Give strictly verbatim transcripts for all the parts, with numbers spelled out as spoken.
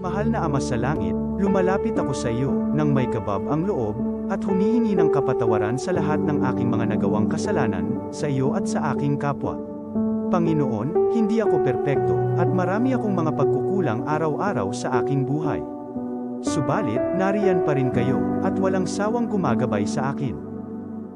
Mahal na Ama sa Langit, lumalapit ako sa iyo nang may kabab ang loob at humihingi ng kapatawaran sa lahat ng aking mga nagawang kasalanan sa iyo at sa aking kapwa. Panginoon, hindi ako perpekto at marami akong mga pagkukulang araw-araw sa aking buhay. Subalit, nariyan pa rin kayo at walang sawang gumagabay sa akin.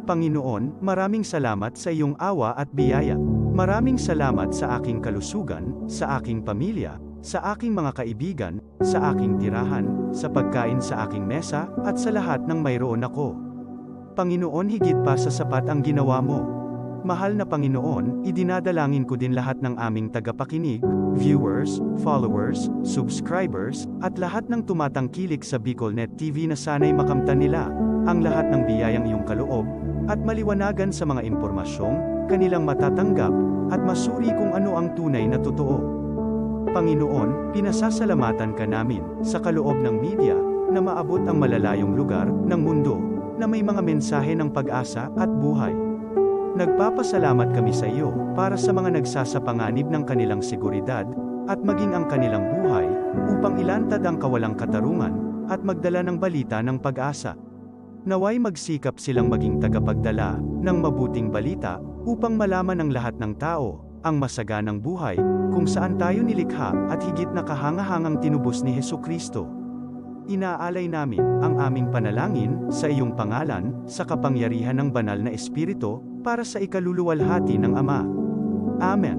Panginoon, maraming salamat sa iyong awa at biyaya. Maraming salamat sa aking kalusugan, sa aking pamilya, sa aking mga kaibigan, sa aking tirahan, sa pagkain sa aking mesa, at sa lahat ng mayroon ako. Panginoon, higit pa sa sapat ang ginawa mo. Mahal na Panginoon, idinadalangin ko din lahat ng aming tagapakinig, viewers, followers, subscribers, at lahat ng tumatangkilik sa BicolNet T V na sana'y makamtan nila ang lahat ng biyayang iyong kaloob at maliwanagan sa mga impormasyong kanilang matatanggap at masuri kung ano ang tunay na totoo. Panginoon, pinasasalamatan ka namin sa kaloob ng media na maabot ang malalayong lugar ng mundo na may mga mensahe ng pag-asa at buhay. Nagpapasalamat kami sa iyo para sa mga nagsasapanganib ng kanilang seguridad at maging ang kanilang buhay upang ilantad ang kawalang katarungan at magdala ng balita ng pag-asa. Naway magsikap silang maging tagapagdala ng mabuting balita upang malaman ng lahat ng tao ang masaganang buhay kung saan tayo nilikha at higit na kahangahangang tinubos ni Jesu-Cristo. Inaalay namin ang aming panalangin sa iyong pangalan, sa kapangyarihan ng Banal na Espiritu, para sa ikaluluwalhati ng Ama. Amen.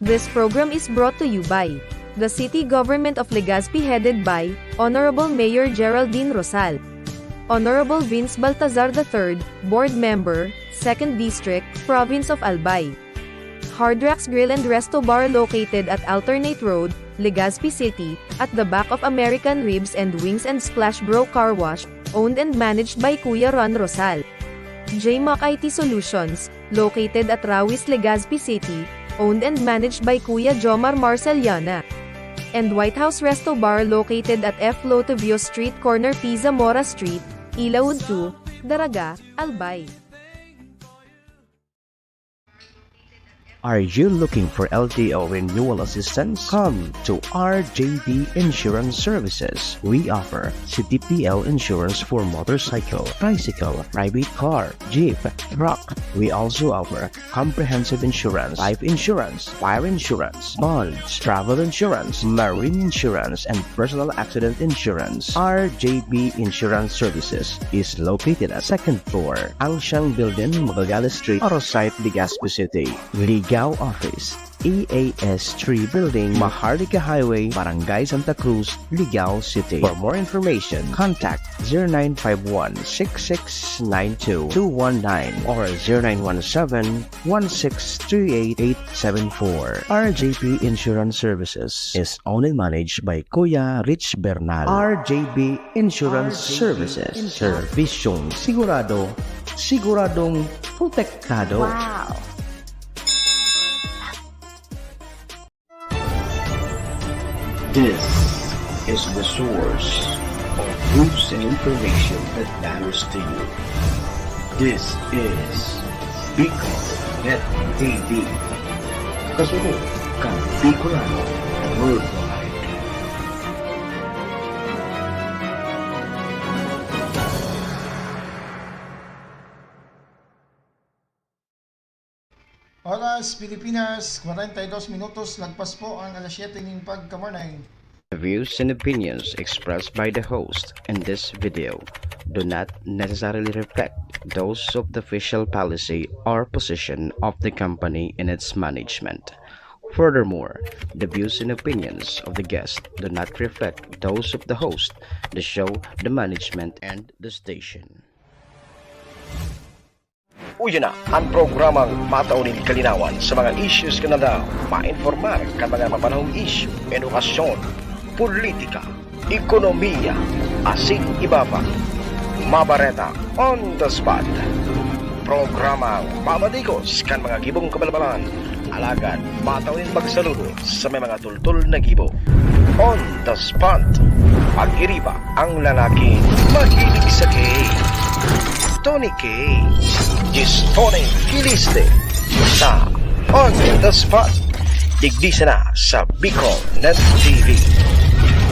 This program is brought to you by the City Government of Legazpi, headed by Honorable Mayor Geraldine Rosal, Honorable Vince Baltazar the third, Board Member, Second District, Province of Albay. Hard Rocks Grill and Resto Bar, located at Alternate Road, Legazpi City, at the back of American Ribs and Wings and Splash Bro Car Wash, owned and managed by Kuya Ron Rosal. J Mac I T Solutions, located at Rawis, Legazpi City, owned and managed by Kuya Jomar Marceliana. And White House Resto Bar, located at F Lotovio Street, corner P Zamora Street, Ilaud two, Daraga, Albay. Are you looking for L T O renewal assistance? Come to R J B Insurance Services. We offer C T P L insurance for motorcycle, tricycle, private car, jeep, truck. We also offer comprehensive insurance, life insurance, fire insurance, bonds, travel insurance, marine insurance, and personal accident insurance. R J B Insurance Services is located at second floor, Ancien Building, Magallanes Street, Arosite, Legazpi City. Ligao Office, E A S three Building, Maharlika Highway, Barangay Santa Cruz, Ligao City. For more information, contact zero nine five one, six six nine two, two one nine or zero nine one seven, one six three eight, eight seven four. R J P Insurance Services is owned and managed by Kuya Rich Bernal. R J B Insurance Services. Serbisyong sigurado, siguradong protektado. Wow! This is the source of news and information that matters to you. This is Bicol Net T V. Kasunod kan Bicolano Worldwide. Oras, Pilipinas, kwarenta y dos minutos lagpas po ang alas siyete nin pagkamorning. The views and opinions expressed by the host in this video do not necessarily reflect those of the official policy or position of the company and its management. Furthermore, the views and opinions of the guest do not reflect those of the host, the show, the management, and the station. Uya na an programang matao nin kalinawan sa mga issues kan aldaw, mainformar kan mga mapanahong isyu, edukasyon, politika, ekonomiya, asin iba pa. Mabareta on the spot. Programang mamadigos kan mga gibong kabalbalan, alagad matao nin magsaludo sa may mga tultol na gibo. On the spot, pag-iriba ang lalaking mahilig sa K. Tony K. Distoning Kiliste. Sa On the Spot, digdi sana sa Bicol Net T V.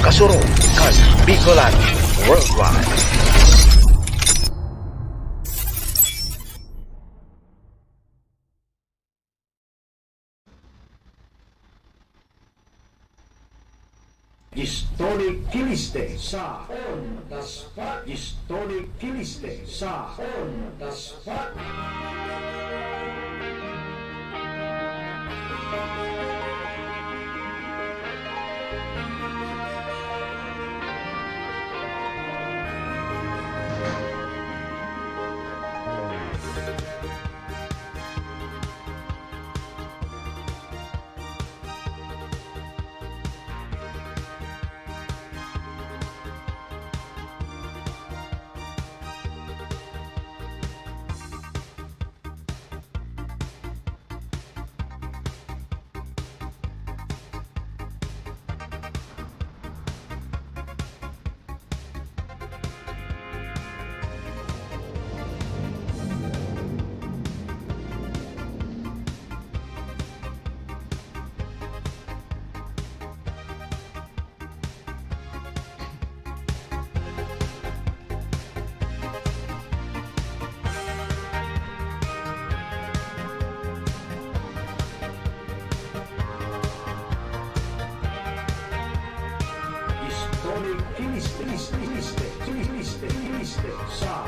Kasurog kan Bicolan Worldwide. Historic Kiliste sa On the Spot. Historic Kiliste sa On the Spot. Historic Kiliste, Kiliste, Kiliste, Kiliste sa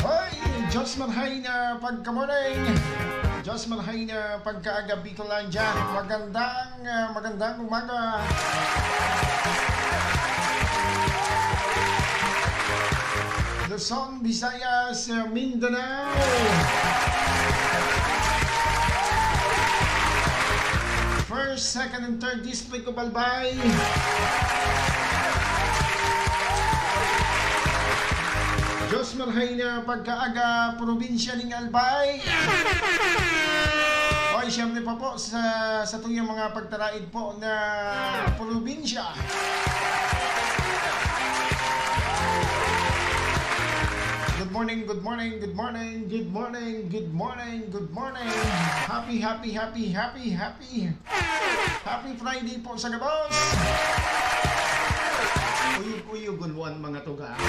Hoy! Diyos marhay na pagka-morning! Diyos marhay na pagkaaga, Bicolandia! Magandang, ah, magandang umaga! Luzon, Visayas, Mindanao. First, second, and third district of Albay. Diyos marhay na pagkaaga, probinsya ning Albay. Oy, siyempre pa po sa, sa tuyang mga pagtaraid po na probinsya. Good morning, good morning, good morning, good morning, good morning, good morning. Happy, happy, happy, happy, happy. Happy Friday po sa gabos. Uyog-uyog, gulwan, mga tugang.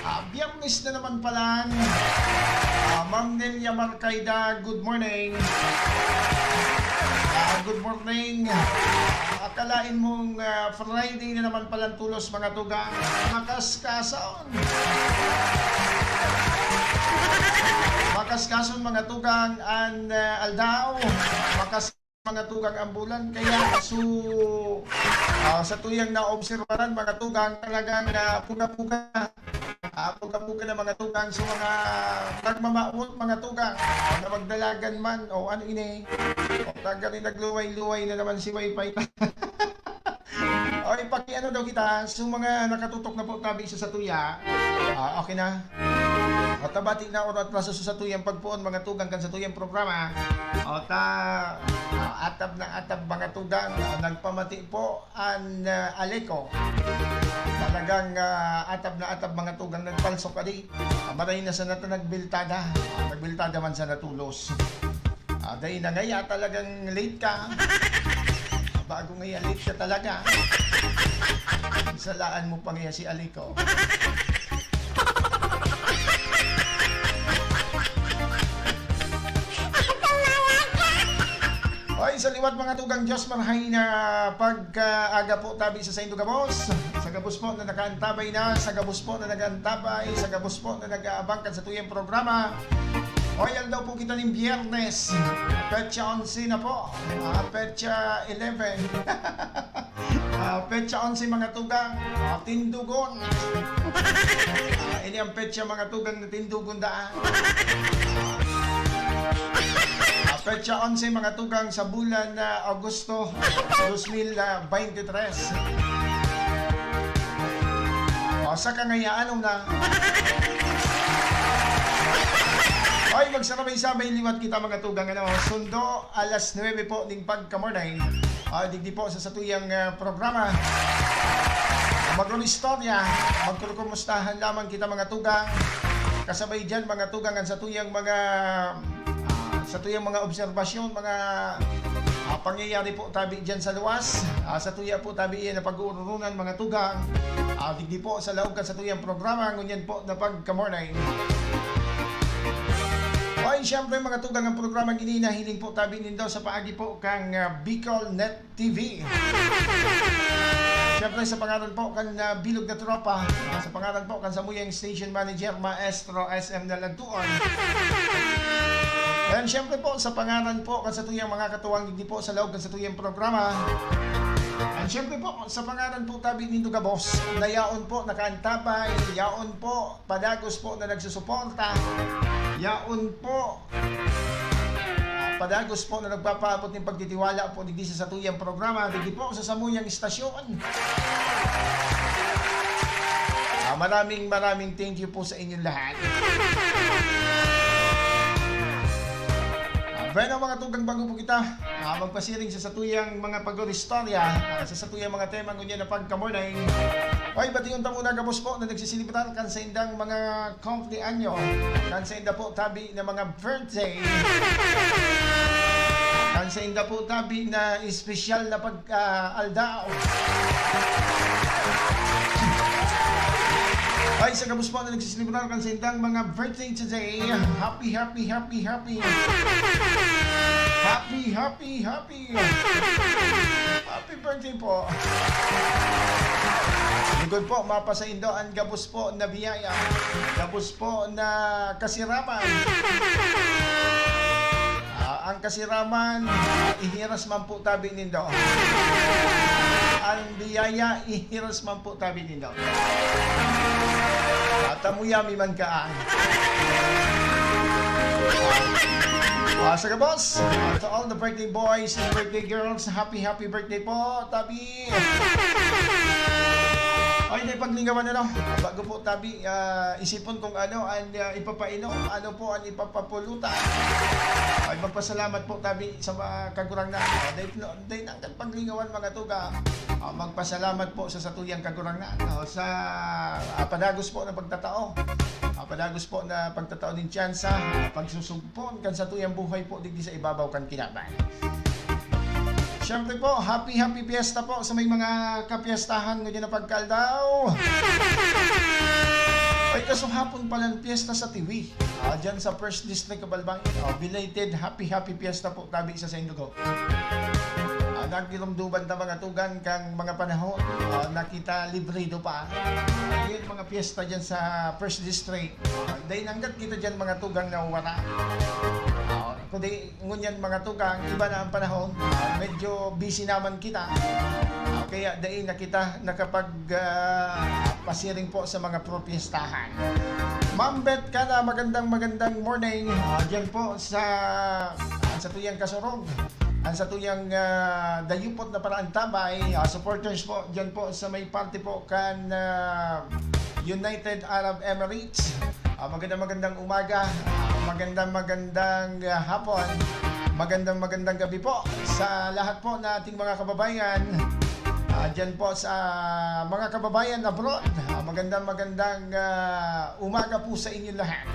Ah, Biyernes na naman pala. Ah, Ma'am Nelia Marcaida, good morning. Ah, good morning. Akalain mong, ah, Friday na naman palang tulos, mga tugang. Makaskason. Makaskason, mga tugang, an, ah, aldaw. Makas-, mga tugang, an bulan. Kaya su-, ah, sa tuyang naobserbaran, mga tugang, talagang, ah, puga-puga. Ah, puga-puga na, mga tugang, sa mga nagmamawot, mga tugang, na magdalagan man, o ano ini, o taga rin nagluway-luway na naman si Wi-Fi. O, ipakiano daw kita, sa mga nakatutok na po tabi sa satuya. Ah, okay na. O, tabati na, oro at plaso sa satuyang pagpoon, mga tugang, kan satuyang programa. O, ta, ah, atab na atab, mga tugang, ah, nagpamati po an, ah, Aleco. Talagang, ah, atab na atab, mga tugang, nagpalsok kadi. Ah, maray na sana ta nagbiltada. Ah, nagbiltada man sana tulos. Ah, dai na ngaya talagang late ka. Bago ngaya late ka talaga. Salaan mo pa ngaya si Aleco. Oy, sa liwat, mga tugang, Diyos marhay na pagkaaga po tabi sa saindo gabos. Sa gabos po na nakaantabay na, sa gabos po na nag-aantabay, sa gabos po na nag-aabang kan satuyang programa. Hoy, aldaw po kita ning Biyernes. Petsa onse na po. Ah, petsa eleven. Ah, petsa onse, mga tugang. Ah, Tindugon. Ah, ini ang petsa, mga tugang, na Tindugon daan. Ah, petsa onse, mga tugang, sa bulan na Agosto, dos mil baynte tres. O, sa kangayaan, una. Oy, magsarabay-sabay liwat kita, mga tugang, ano, sundo alas nuebe po ning pagka-morning. Ah, digdi po sa satuyang, ah, programa. Mag-istorya, magkukumustahan lamang kita, mga tugang. Kasabay diyan, mga tugang, ang satuyang mga, ah, satuyang mga obserbasyon, mga, ah, pangyayari po tabi diyan sa luwas. Ah, satuya po tabi iyan na pag-uururunan, mga tugang. Ah, digdi po sa laog kan satuyang programa, ngunyan po na pagka-morning. Oy, siyempre, mga tugang, ang programang ini nahiling po tabi nindo sa paagi po kang, ah, Bicol Net T V. Siyempre, sa pangaran po kan, ah, bilog na tropa, ah, sa pangaran po kan samuyang station manager, Maestro S M Nalagtuon. And siyempre po, sa pangaran po kan satuyang mga katuwang digdi po sa laog kan satuyang programa. And siyempre po, sa pangaran po tabi nindo gabos, na yaon po nakaantabay, yaon po padagos po na nagsusuporta, yaon po, ah, padagos po na nagpapaabot nin pagtitiwala po digdi sa satuyang programa, digdi po sa samuyang istasyon. Ah, maraming, maraming thank you po sa inyong lahat. Ah, bueno, mga tugang, bago po kita, ah, magpasiring sa satuyang mga pag-istorya, ah, sa satuyang mga tema ngunyan na pagka-morning. Oy, bation ta muna gabos po na nagsiselebrar kan saindang mga cumpleaños, kan sainda po tabi na mga birthday, kan sainda po tabi na espesyal na pag, ah, aldaw. Ay, sa gabos po na nagsiselebrar kan saindang mga birthday today, happy, happy, happy, happy. Happy, happy, happy. Happy birthday po. Lugod po, mapasaindo ang gabos po na biyaya. Gabos po na kasiraman. Ah, ang kasiraman, ihiras man po tabi nindo. Ang biyaya, ihiras man po tabi nindo. At amuyami man ka, ah. Ah, sa gabos, to all the birthday boys and birthday girls, happy, happy birthday po, tabi. Ay, di paglingawan, ano? Bago po, tabi, ah, isipon kung ano ang, ah, ipapainom, ano po ang ipapapulutan. Ay, magpasalamat po, tabi, sa mga kagurangnan. Ah, dahil, no, dahil ang paglingawan, mga tugang. Ah, magpasalamat po sa satuyang kagurangnan. Ah, sa, ah, padagos po na pagtatao. Ah, padagos po na pagtatao nin tsansa, ah, pagsusugpon kan satuyang buhay po digdi sa ibabaw kan kinaban. Siyempre po, happy, happy fiesta po sa may mga kapiestahan ngunyan na pagkaldaw. Ay, kaso hapon palan piyesta sa Tiwi. Ah, dyan sa First District of Albay. Ah, belated happy, happy fiesta po tabi sa saindo. Ah, nagdurumduman ta mga tugang kan mga panahon, ah, na kita librido pa. Yun, mga piyesta dyan sa First District. Ah, dahil hanggat kita dyan mga tugang na wala. Ah, kundi ngunyan mga tugang, iba na ang panahon. Ah, medyo busy naman kita. Ah, kaya dahil na kita nakapag, ah, pasiring po sa mga propiestahan. Ma'am Beth Cana, magandang, magandang morning. Ah, dyan po sa, ah, sa tuyang kasurog. Ang satuyang, ah, dayupot na paraantabay, ah, supporters po, dyan po sa may party po kan, ah, United Arab Emirates. Ah, magandang, magandang umaga, ah, magandang, magandang, ah, hapon, magandang, magandang gabi po sa lahat po nating mga kababayan. Ah, dyan po sa mga kababayan abroad, ah, magandang, magandang, ah, umaga po sa inyo lahat.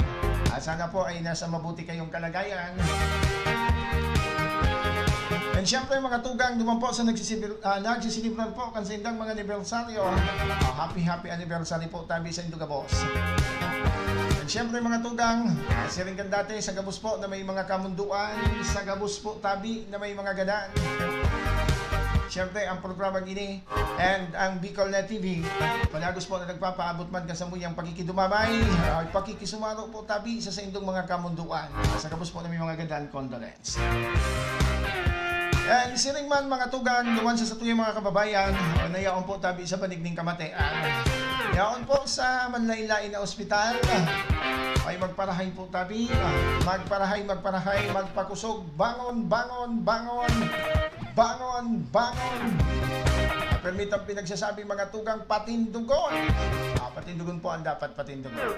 Ah, sana po ay nasa mabuti kayong kalagayan. And syempre, mga tugang, duman po sa nagsisibir-, ah, nagsisilibrar po kan saindang mga anibersaryo. Ah, happy, happy anniversary po tabi sa indo gabos. And syempre, mga tugang, ah, siring kan dati, sa gabos po na may mga kamunduan, sa gabos po tabi na may mga gadan. Siyempre, ang programang ini and ang Bicol Net T V, palagos po na nagpapaabot man kan samuyang pakikidumamay, ah, pakikisumaro po tabi sa saindong mga kamundoan. Sa gabos po na may mga gandang condolence. And siring man, mga tugang, duman sa satuyang mga kababayan, na yaon po tabi sa banig ning kamatian. Yaon po sa manlain-lain na ospital. Ay magparahay po tabi. Magparahay, magparahay, magpakusog. Bangon, bangon, bangon. Bangon, bangon. Ah, permitang pinagsasabi, mga tugang, patindugon. Ah, patindugon po ang dapat patindugon.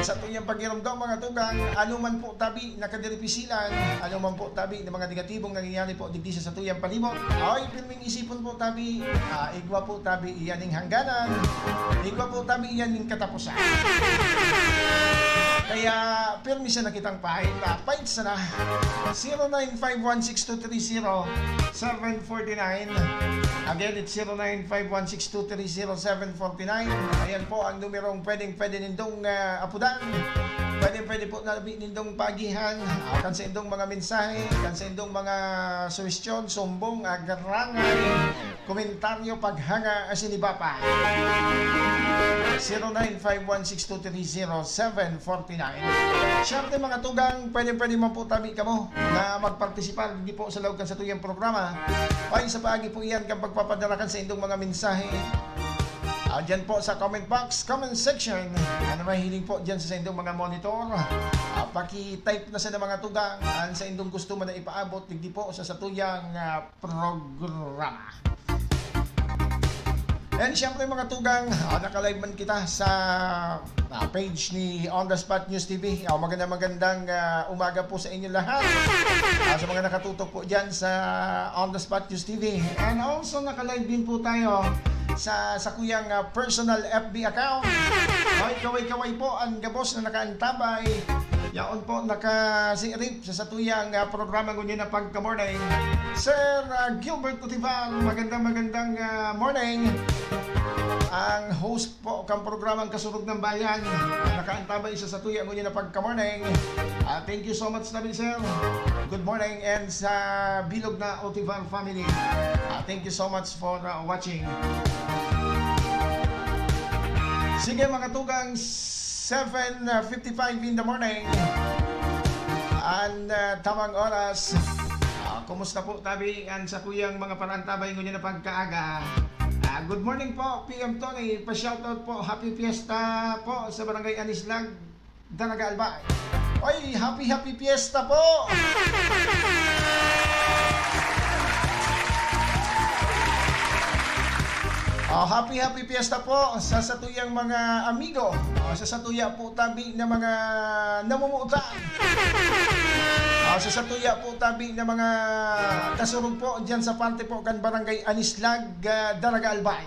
Sa tuyang pagirumdom, mga tugang, ano man po tabi na kadiripisilan, ano man po tabi na mga negatibong nangyayari po digdi sa satuyang palibot, ay pirming isipon po tabi, ah, igwa po tabi iyan ning hangganan, igwa po tabi iyan ning katapusan. Kaya pirmi sana kitang pahit, ah, pahit sana. Zero nine five one six two three zero seven forty-nine. Again, it's zero nine five one six two three zero seven forty-nine. Ayan po ang numerong pwedeng-pwede nindong, ah, apudan. Pwedeng-pwede po nabi nindong paagihan, ah, kan saindong mga mensahe, kan saindong mga suhestyon, sumbong, ah, garangay, komentaryo, paghanga, asin iba pa. Zero nine five one six two three zero seven forty-nine. Siyempre, mga tugang, pwedeng-pwede man po tabi kamo na magpartisipar digdi po sa laog kan satuyang programa. Ay, sa paagi po iyan kan pagpapadara kan saindong mga mensahe. Ah, diyan po sa comment box, comment section. Ano mahiling po diyan sa saindong mga monitor? Ah, paki-type na sa mga tugang ang saindong gusto man na ipaabot digdi po sa satuyang, ah, programa. And siyempre, mga tugang, ah, naka-live man kita sa, ah, page ni On The Spot News T V. Ah, magandang, magandang, ah, umaga po sa inyo lahat. Ah, sa mga nakatutok po dyan sa On The Spot News T V. And also, naka-live din po tayo sa, sa kuyang, ah, personal F B account. Ay, kaway-kaway po ang gabos na nakaantabay. Yaon po, nakasirip sa satuyang, ah, programa ngunyan na pagka-morning. Sir, ah, Gilbert Utival, magandang, magandang, ah, morning. Ang host po kan programang Kasurog ng Bayan, nakaantabay sa satuya ngunyan na pagka-morning. Ah, thank you so much, tabi, sir. Good morning, and sa bilog na Utival family. Ah, thank you so much for, ah, watching. Sige, mga tugang, seven fifty-five in the morning. Ang, ah, tamang oras. Ah, kumusta po, tabi, ang sakuyang mga parantabay ngunyan na pagkaaga? Ah, good morning po, P M Tony. Pa-shoutout po, happy fiesta po sa Barangay Anislag, Daraga, Albay. Oy, happy, happy fiesta po! Oh, happy, happy fiesta po sa satuyang mga amigo. Oh, sa satuya po tabi na mga namumutan. Oh, sa satuya po tabi na mga kasurog po dyan sa parte po kan Barangay Anislag, ah, Daraga, Albay.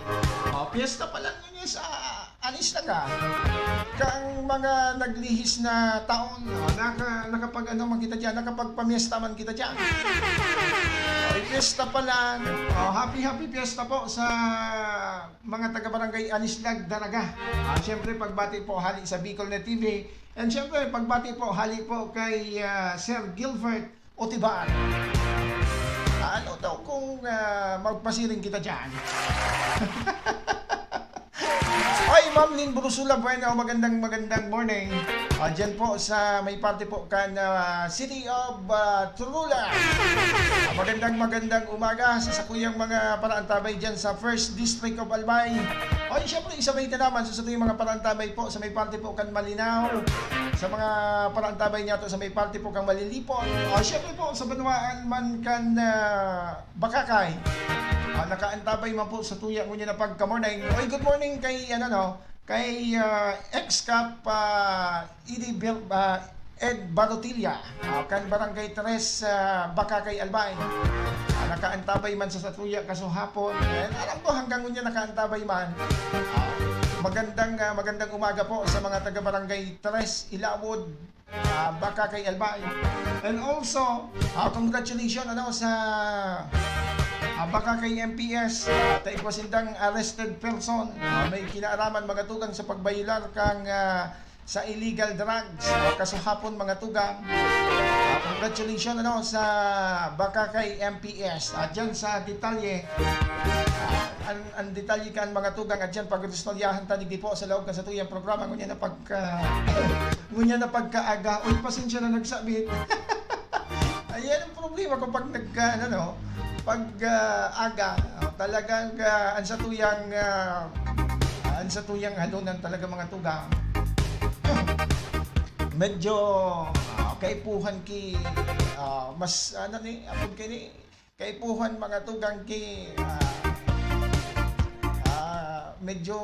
Oh, fiesta pala ngunyan sa Anislag, ah. Kang mga naglihis na taon, oh, naka-, nakapag-ano man kita dyan, nakapagpamiesta man kita dyan. Oh, fiesta pala. Oh, happy, happy fiesta po sa mga taga-barangay Anislag, Daraga. Ah, siyempre, pagbati po hali sa Bicol Net T V. And siyempre, pagbati po hali po kay, ah, Sir Gilbert Otibar. Ano daw kung, ah, magpasiring kita dyan? Ay, Ma'am Lynn Brusula, bueno, magandang, magandang morning. Ah, dyan po sa may parte po kan, ah, City of, ah, Tululan. Ah, magandang, magandang umaga sa sakuyang mga paraantabay dyan sa First District of Albay. Ay, syempre, isabay ka naman sa satuyang mga paraantabay po sa may parte po kan Malinao, sa mga paraantabay niya to sa may parte po kan Malilipon. Ah, syempre po, sa banwaan man kan, ah, Bakakay. Ah, nakaantabay man po sa tuya ngunyan na pagka-morning. Oy, good morning kay, ano, no, kay, ah, ex-Kap, ah, Eddie Bil-, ah, Ed Barotilla, ah, kan Barangay Tres, ah, Bakakay, Albay. Ah, nakaantabay man sa satuya kasuhapon. Ayan, alam ko hanggang ngunyan nakaantabay man. Ah, magandang, ah, magandang umaga po sa mga taga Barangay Tres, Ilawod, ah, Bakakay, Albay. And also, ah, congratulations, ano, sa, ah, Bakakay M P S, ah, tayo po sindang arrested person. Ah, may kinaaraman, mga tugang, sa pagbayular kang, ah, sa illegal drugs. Ah, kasuhapon, mga tugang, ah, Congratulations, ano, sa Bacacay M P S. At dyan sa detalye, ah, ang, ang detalye kan mga tugang at dyan pag-istoryahan ta digdi po sa loob kan satuyang programa. Ngunyan na pagka, ngunyan na pagkaaga. Uy, pasensya na nagsabit. Ayan ang problema ko pag nagka, ano, no, pag, ah, aga. Ah, talagang, ah, ang satuyang, ah, ang satuyang halunan talaga, mga tugang. Medyo, ah, kaipuhan ki, ah, mas, ano ni, apod ki ni, kaipuhan, mga tugang, ki, ah, ah, medyo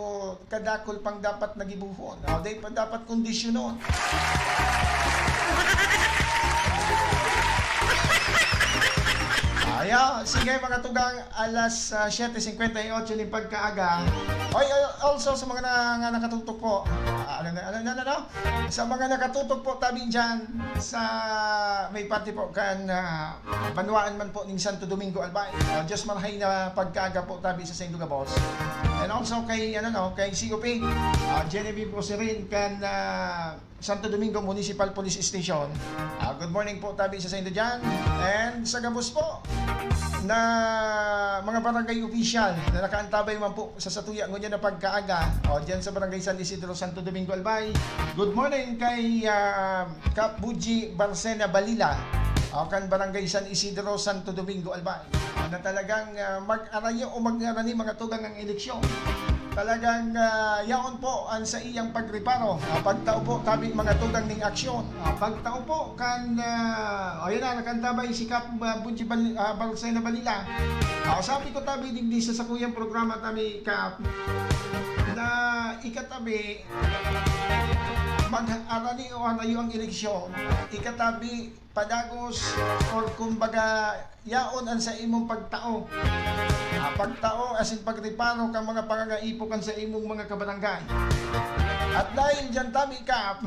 kadakul pang dapat na gibohon. Ah, dai pa dapat kondisyonon. Aya, sige, mga tugang, alas, ah, siyete cincuenta y ocho nin pagkaaga. Oy, al-, also sa mga na, nga nakatutok po. Ah, ano na, ano na, ano na? Sa mga nakatutok po tabi dyan sa may parte po kan, ah, banwaan man po ning Santo Domingo, Albay. Ah, Diyos marhay na pagkaaga po tabi sa saindo gabos. And also kay, ano, no, kay C O P, ah, Genevieve Osirin kan, ah, Santo Domingo Municipal Police Station. Ah, good morning po tabi sa saindo dyan. And sa gabos po na mga barangay official na nakaantabay man po sa satuya ngunyan na pagkaaga, o, dyan sa Barangay San Isidro, Santo Domingo, Albay. Good morning kay, ah, Kap Buji Barcena Balila, o, kan Barangay San Isidro, Santo Domingo, Albay. Ah, na talagang, ah, mag-arayo o mag-arani, mga tugang, ang eleksyon. Talagang, ah, yaon po ang saiyang pagreparo. Ah, pagtao po tabi, mga tugang, ning aksyon. Ah, pagtao po kan, ah, o, yan na, nakaantabay si Kap, ah, Bunji Bal-, ah, Balsay na Balila. Ah, sabi ko tabi digdi sa sakuyang programa tabi, Kap, na ikatabi, mag-arani o arayo ang eleksyon, ikatabi, padagos, or kumbaga, yaon an sa imong pagtao. Ah, pagtao asin pagreparo kan mga pangangaipo kan sa imong mga kabarangay. At dahil diyan, tabi, Kap.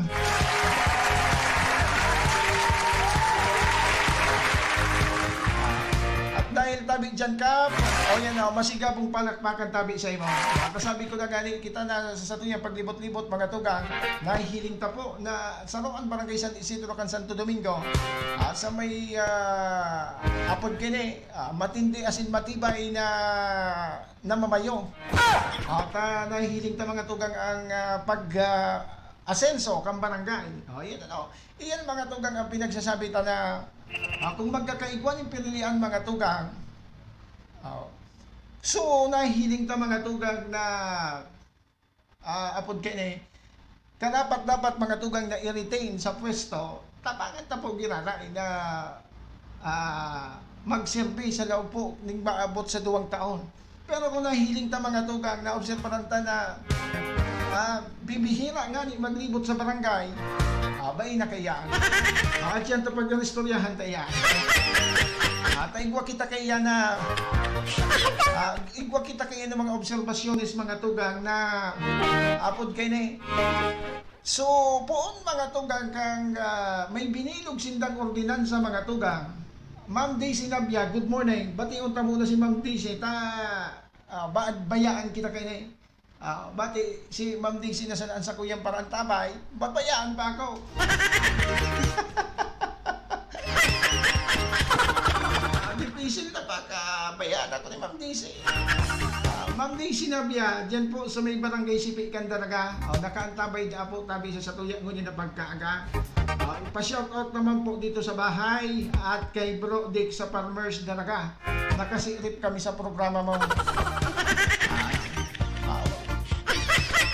At dahil tabi diyan, Kap, o yan, o, masigabong palakpakan tabi sa imo. At nasabi ko na gani, kita na sa satuyang paglibot-libot, mga tugang, nahihiling ta po na sa Roan, Barangay San Isidro kan Santo Domingo. At sa may, ah, apod kini, ah, matindi asin matibay na namamayo. At, ah, nahihiling ta, mga tugang, ang, ah, pag, ah, asenso kan barangay. O, yan, ano. Iyan, mga tugang, ang pinagsasabi ta na, ah, kung magkakaigwa nin pinilian, mga tugang, o, so, nahihiling ta, mga tugang, na ah, apod kini, karapat-dapat, mga tugang, na i-retain sa pwesto, tabangan ta po giraray na, ah, magserbi sa laog po ning maabot sa duwang taon. Pero kung nahiling ta, mga tugang, naobserbaran ta na, ah, bibihira ngani maglibot sa barangay, ah, bai na kaiyan. Ah, at yan ta pag-istoryahan ta yan. Ah, ta igwa kita kaiyan na, ah, igwa kita kaiyan na mga obserbasyones, mga tugang, na apod kay ni. So, poon, mga tugang, kang, ah, may binilog sindang ordinansa, mga tugang. Ma'am Daisy Nabia, good morning. Bation ta muna si Ma'am Daisy, ta, ah, ba-, bayaan kita kay ni. Ah, bati si Ma'am Daisy na sana ang sakuyang paraantabay, babayaan pa ako. Ah, difícil na pagkabayaan ako ni Ma'am Daisy. Ah, Ma'am Daisy Nabia, dyan po sa may Barangay Sipi, Candaraga. Oh, nakaantabay da po tabi sa satuya ngunyan na pagkaaga. Ah, ipa-shoutout naman po dito sa bahay at kay Bro Dick sa Farmers Daraga. Nakasirip kami sa programa mo. Ah,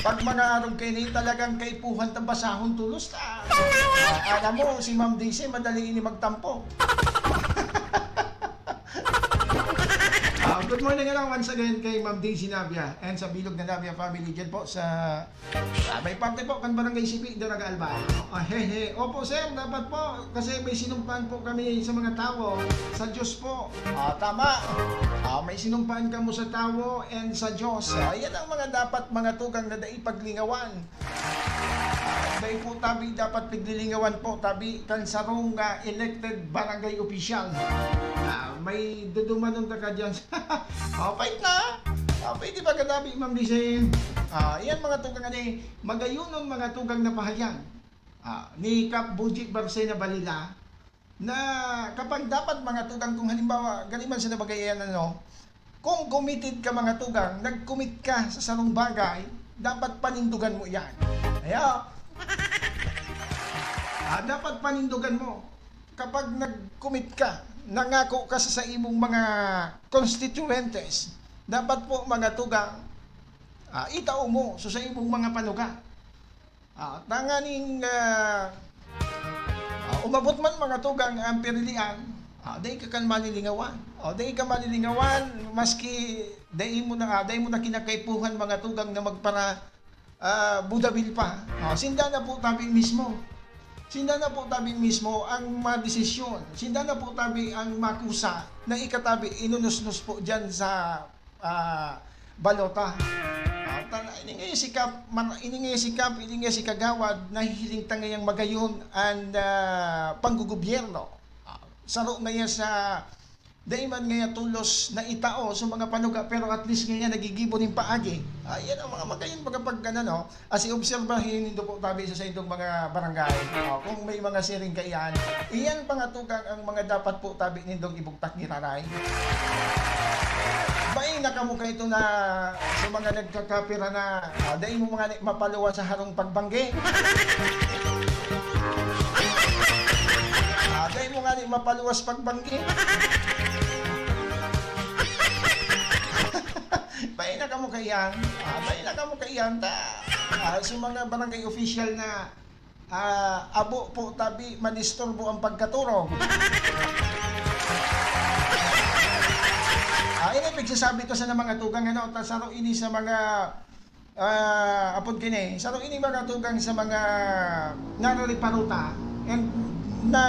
pag mga arog kayo ni, talagang kaipuhan ta basahon tulos ta. Ah, alam mo, si Ma'am Daisy, madali ini magtampo. Ah, good morning, ano, once again kay Ma'am Daisy Navia and sa Bilog na Navia family dyan po sa Ah, may parte po kan Barangay Sipi, Daraga, Albay. Ah, hehe. Opo, sir, dapat po. Kasi may sinumpaan po kami sa mga tawo, sa Diyos po. Ah, tama. Ah, may sinumpaan kamo sa tawo and sa Diyos. Ah, yan ang mga dapat, mga tugang, na dai paglingawan. Ah, dai po tabi dapat paglilingawan po, tabi kan sarong, ah, elected barangay official. Ah, may dudumanon ta ka dyan. Oh, pait na. Ah, pwede ba ganabi, Ma'am Daisy? Ah, iyan, mga tugang, ani, magayonon, mga tugang, na pahayag, ah, ni Kap Buji Barcena Balila, na kapag dapat mga tugang, kung halimbawa, gani man sa nabagayan, ano, kung committed ka mga tugang, nag-commit ka sa sarong bagay, dapat panindugan mo yan. Ayo. Ah, dapat panindugan mo. Kapag nag-commit ka, nangako ka sa, sa imong mga constituentes, dapat po mga tugang, ah, itao mo sa, sa imong mga panuga. Ah, tanganing, ah, ah, umabot man mga tugang ang pirilian, ah, dai ka kan malilingawan. O, dai ka malilingawan, maski dai mo na, ah, dai mo na kinakaipuhan mga tugang na magpara, ah, budabil pa. Ah, sinda na po tabi mismo. Sinda na po tabi mismo ang madesisyon. Sinda na po tabi ang makusa na ikatabi, inunusnos po dyan sa, ah, balota. Ah, tan-, ini nga si Kap, man, ini nga si Kap, ini nga si Kagawad, nahihiling ta ngayang magayon an, ah, panggogobyerno. Ah, saro ngaya sa, dai man ngaya tolos na itao sa mga panuga, pero at least ngaya nagigibo nin paagi. Ah, yan ang mga magayon, mga pag-, ano, no? Asi, obserbahin nindo po tabi sa saindong mga barangay. O, kung may mga siring kaiyan, iyan pa nga tugang ang mga dapat po tabi nindong ibugtak giraray. Bai na kamo kaito na sa mga nagkakapira na, ah, dai mo mga ni-, mapaluwas sa harong pagbanggi. Ah, dai mo nga ni mapaluwas pagbanggi. Bai na kamo kaiyan. Ah, bai na kamo kaiyan ta. Ah, sa mga barangay official na, ah, abo po tabi manisturbo ang pagkaturog. Ah, ini pigsasabi ko sa mga tugang, ano, ta saro ini sa mga, ah, apod kini, saro ini mga tugang sa mga naririparuta and na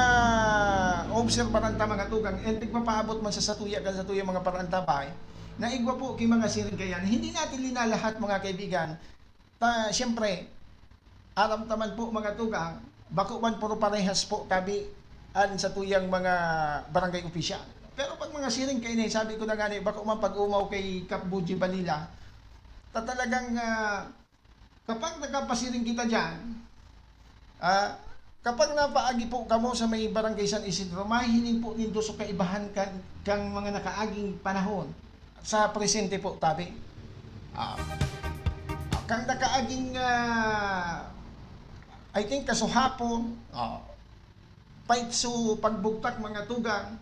obserbaran ta mga tugang and pigpapaabot man sa satuya kan satuya mga parantabay na igwa po ki mga siring kaiyan. Hindi natin linalahat, mga kaibigan, ta, siyempre, aram ta man po, mga tugang, bako man puro parehas po tabi an satuyang mga barangay opisyal. Pero pag mga siring kaini, sabi ko na nga ni, bako man pag-umaw kay Kap Buji Balila, ta talagang, ah, kapag nakapasiring kita diyan, ah, kapag napaagi po kamo sa may Barangay San Isidro, mahihiling po nindo sa kaibahan kan, kang mga nakaaging panahon. Sa presente po, tabi. Ah, kang nakaaging, ah, I think, kasuhapon, ah, paitso pagbugtak mga tugang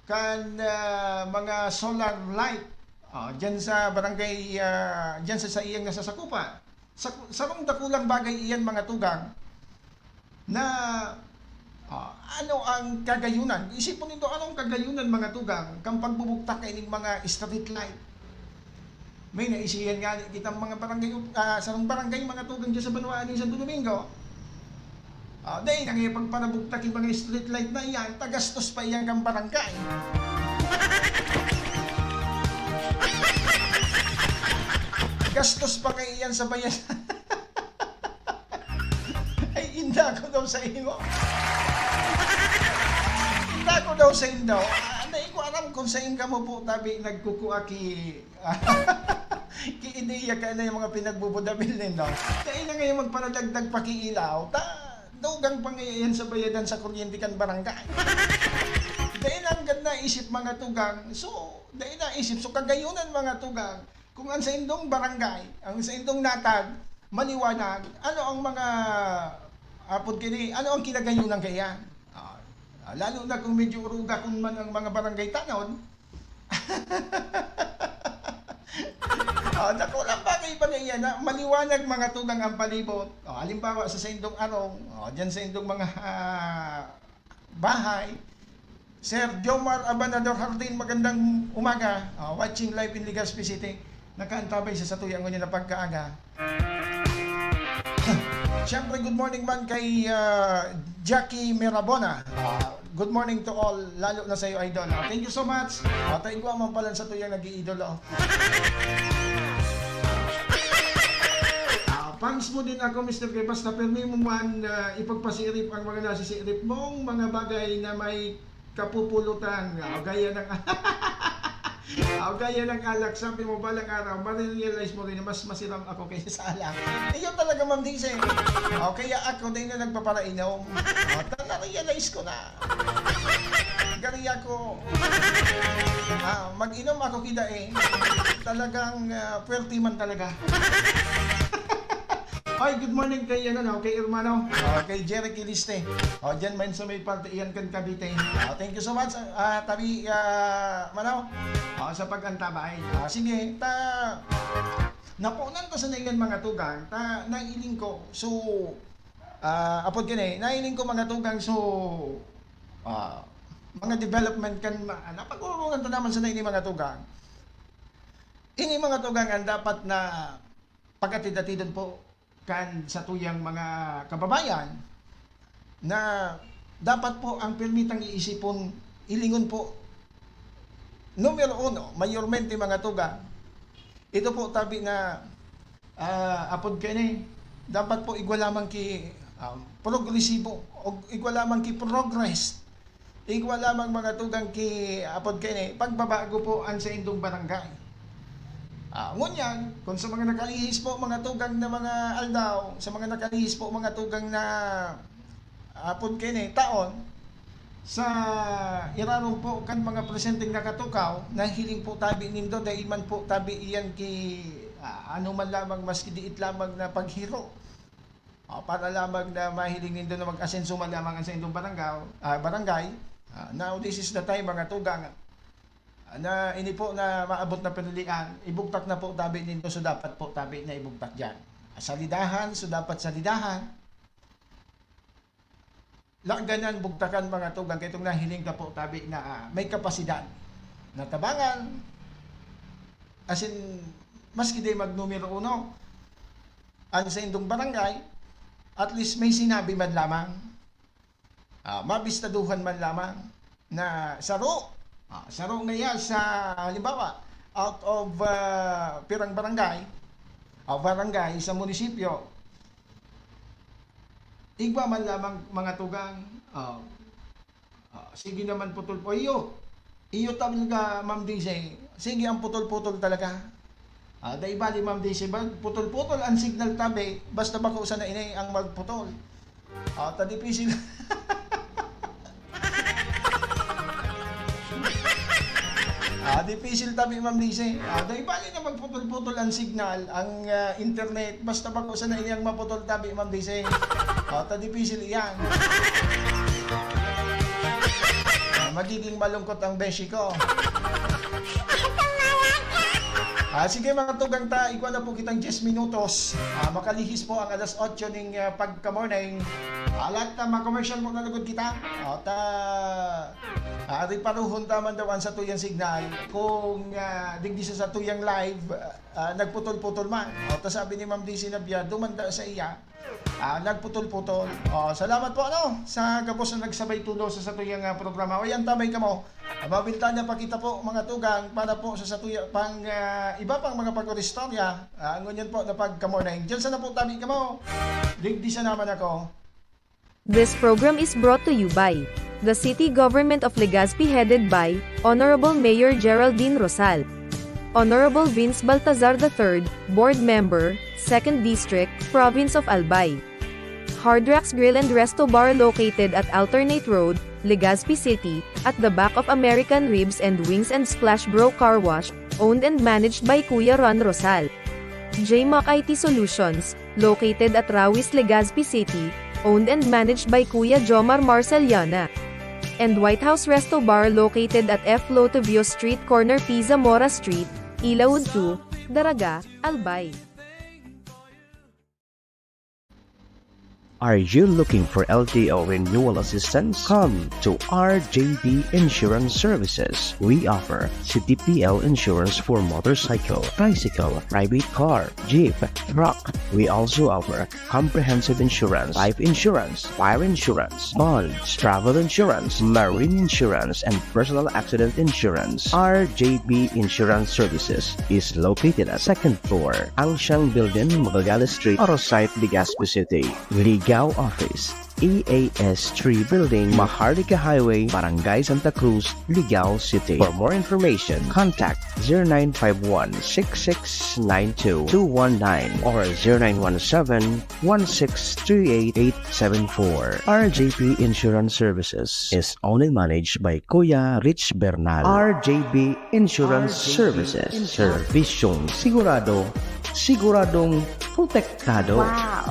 kan, ah, mga solar light, ah, diyan sa barangay, ah, diyan sa, sa iyang nasasakupan. Sa, sarong dakulang bagay iyan, mga tugang, na, ah, ano ang kagayunan? Isipon nindo, ano ang kagayunan, mga tugang, kan pagbubugtak kaining mga street light? May naisihan nga ni kitang mga barangay, ah, sarong barangay, mga tugang, diyan sa banwaan ni Santo Domingo. Ah, dai na nga pagpanabugtak yung mga street light na iyan, tagastos pa iyan kan barangay. Gastos pa nga iyan sa bayan. Ay, inda ko daw sa imo. Inda ko daw sa indo. Ah, dai ko aram kung sain kamo po tabi nagkukua ki, ki ideya ka na yung mga pinagbubudabil nindo. Dai na ngayon magparadagdag pakiilaw. Ta, dugang pa ngayon sa bayadan sa kuryente kan barangay. Dai na ang ganda isip mga tugang. So, dai na isip. So, kagayunan mga tugang. Kung ang saindong barangay, ang saindong natag, maliwanag, ano ang mga, apod kini, ano ang kinagayunan kaiyan? Ah, ah, lalo na kung medyo urugakon man ang mga barangay tanon. Ah, dakulang bagay pa na iyan, na maliwanag mga tugang ang palibot. Ah, halimbawa, sa saindong arong, ah, diyan saindong mga, ah, bahay. Sir Jomar Abanador Hardin, magandang umaga. Ah, watching live in Legazpi City. Nakaantabay sa satuya ngunyan na pagkaaga. Siyempre, good morning man kay, ah, Jackie Mirabona. Ah, good morning to all, lalo na sa'yo, idol. Ah, thank you so much. Ah, taigwa man pala sa tuyang nag-iidolo. Ah, fans mo din ako, Mister Gay. Basta permi mo man, ah, ipagpasiirip ang mga nasisiirip mong mga bagay na may kapupulutan. Ah, gaya ng, ah, gaya ng alak. Sabi mo, balang araw, marirealize mo rin na mas masiram ako kaysa sa alak. Iyo talaga, Ma'am Daisy. O, kaya ako din na nagpaparainom. O, tala, Realize ko na. Gari ako. Ah, mag-inom ako kida eh. Talagang ah, puwerte man talaga. Hi, good morning kay ano, no, kay hermano. Ah, kay Jerry Kiliste. Oh, diyan man sa may parte iyan kan Cavite. Ah, thank you so much. Ah, tabi ah, manaw. Ah, sa pag-antabay. Ah, sige, ta napunan ta sa naingan mga tugang, ta nailing ko. So, ah, apod kini, nailing ko mga tugang, so ah, mga development kan ma- napag-uurungan ta naman sa naini mga tugang. Ini mga tugang ang dapat na pag-atid-atidon po kan satuyang mga kababayan na dapat po ang pirmitang iisipon, ilingon po, numero uno, mayormente mga tugang, ito po tabi na ah, apod kaini, dapat po igwa lamang ki um, progresibo o igwa lamang ki progress. Igwa lamang mga tugang ki apod kaini, pagbabago po ang saindong barangay. Ah, ngunyan, kung sa mga nakalihis po, mga tugang na mga aldaw, sa mga nakalihis po, mga tugang na apod kaini, taon, sa irarom po kan mga presenteng nakatukaw, nahiling po tabi nindo, dai man po tabi iyan ki, ah, ano man lamang, maski diit lamang na paghiro. Ah, para lamang na mahiling nindo na mag-asenso man lamang ang saindong barangay, ah, barangay. Ah, now, this is the time, mga tugang, na ini po na maabot na pinilian, ibugtak na po tabi nindo, so dapat po tabi na ibugtak diyan. Salidahan, so dapat salidahan. Laganan, bugtakan, mga tugang, kay itong nahiling ta po tabi na ah, may kapasidad na tabangan, as in, maski di mag numero uno ang saindong barangay, at least may sinabi man lamang. Ah, mabistaduhan man lamang na saro, ah, saro na yan sa, halimbawa, out of ah, pirang barangay, ah, barangay sa munisipyo, igwa man lamang mga tugang, ah, ah, sige naman putol po. Iyo, iyo talaga, Ma'am D J. Sige, ang putol-putol talaga. Ah, dai bali, Ma'am D J, bag putol-putol ang signal tabi, basta bako sana ini ang magputol. Ah, ta dipisil. Ah, dipisil tabi, Ma'am D J. Ah, dai bali na magputol-putol ang signal, ang ah, internet, basta bako sana ini ang maputol tabi, Ma'am D J. Ah, ta dipisil iyan. Ah, magiging malungkot ang beshi ko. Ah, sige, mga tugang ta, igwa na po kitang diyes minutos. Ah, makalihis po ang alas otso ning ah, pagka-morning. Ah, lahat na mga commercial mo na lugod kita. Ah, ta, ah, riparuhon ta man daw ang satuyang signal. Kung ah, digdi sa satuyang live, ah, nagputol-putol man. Ah, ta sabi ni Ma'am D C Nabia, dumanda sa iya. Ah, nagputol-putol. Oh, salamat po ano sa gabos na nagsabay tulo sa satuyang ah, programa. Oy, antabay kamo. Ah, mabilta niya pa kita po, mga tugang, para po sa satuya pang ah, iba pang mga pag-oristorya. Ah, ngunyan po na pagkamorning. Diyan sana po tabi kamo. Digdi sa naman ako. This program is brought to you by the City Government of Legazpi, headed by Honorable Mayor Geraldine Rosal, Honorable Vince Baltazar the third, Board Member, Second District, Province of Albay. Hard Rocks Grill and Resto Bar located at Alternate Road, Legazpi City, at the back of American Ribs and Wings and Splash Bro Car Wash, owned and managed by Kuya Ron Rosal. J Mac I T Solutions, located at Rawis, Legazpi City, owned and managed by Kuya Jomar Marceliana. And White House Resto Bar located at F Lotevio Street, corner P Zamora Street, Ilaud two, Daraga, Albay. Are you looking for L T O renewal assistance? Come to R J B Insurance Services. We offer C D P L insurance for motorcycle, tricycle, private car, jeep, truck. We also offer comprehensive insurance, life insurance, fire insurance, bonds, travel insurance, marine insurance, and personal accident insurance. R J B Insurance Services is located at second floor, Angshang Building, Magallanes Street, Arosite, Legazpi City. Ligao Office, E A S three Building, Maharlika Highway, Barangay Santa Cruz, Ligao City. For more information, contact zero nine five one six six nine two two one nine or zero nine one seven one six three eight eight seven four. R J P Insurance Services is owned and managed by Kuya Rich Bernal. R J B Insurance Services. Servisyong sigurado, siguradong protektado. Wow!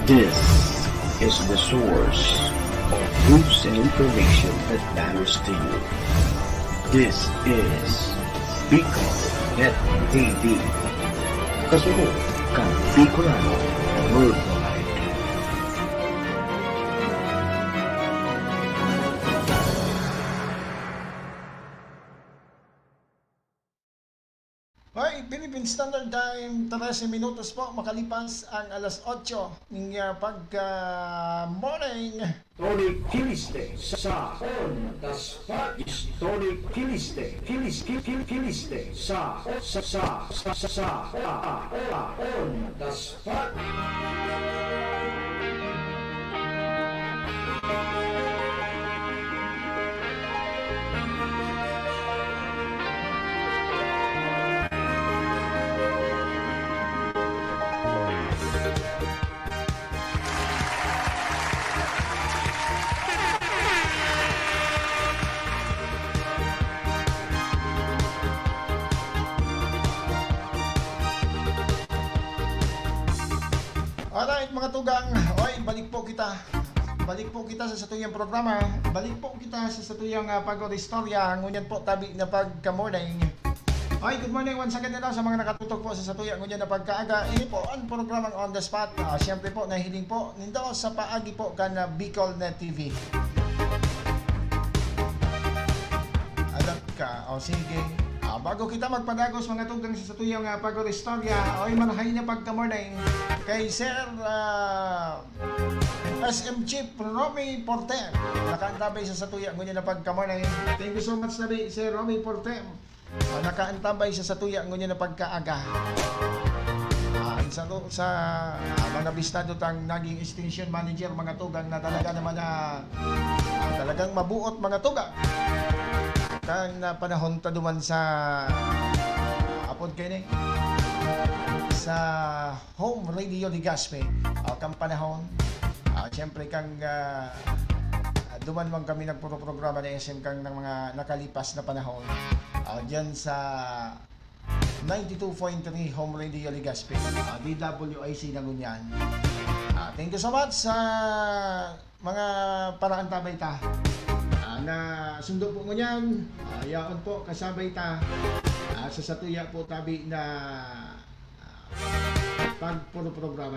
This is the source of news and information that matters to you. This is Bicol Net T V. Kasunod kan Bicolano Worldwide. Hoy, Philippine Standard Time, trese minutos po makalipas ang alas otso ning, ah, pagka-morning. Tony Kiliste sa On The Spot. Tony Kiliste, Kilis, Kil, Kil, Kiliste sa, sa, sa, sa, sa, sa, ah, ah, ah, On The Spot. Alright, mga tugang. Oy, balik po kita. Balik po kita sa satuyang programa. Balik po kita sa satuyang, ah, pag-istorya. Ngunyan po, tabi na pagka-morning. Oy, good morning once again na sa mga nakatutok po sa satuya ngunyan na pagkaaga. Ini po ang programang On The Spot. Ah, siyempre po, nahiling po nindo sa paagi po kan, ah, Bicol Net T V. Alat ka. O, sige. Ah, bago kita magpadagos, mga tugang, sa satuyang, ah, pag-istorya, oy, marahay na pagka-morning kay Sir, ah, S M Chief Romy Porter. Nakaantabay sa satuya ngunyan na pagka-morning. Thank you so much, tabi, Sir Romy Porter. Ah, nakaantabay sa satuya ngunyan na pagkaaga. Ah, ang sa, sa, ah, mga bistado tang naging station manager, mga tugang, na talaga naman na, ah, talagang mabuot, mga tugang. Kan, ah, panahon ta duman sa, ah, apod kayo ni, sa Home Radio Legazpi, ah, kan panahon, ah, siyempre, kan, ah, duman man kami nagpuro programa ni S M kan ng mga nakalipas na panahon, ah, dyan sa ninety-two point three Home Radio Legazpi, ah, D W I C na ngunyan. Ah, thank you so much sa mga paraantabay ta. Ah, na sundo po ngunyan, ah, yaon po, kasabay ta, ah, sa satuya po tabi na, ah, pagpuro programa.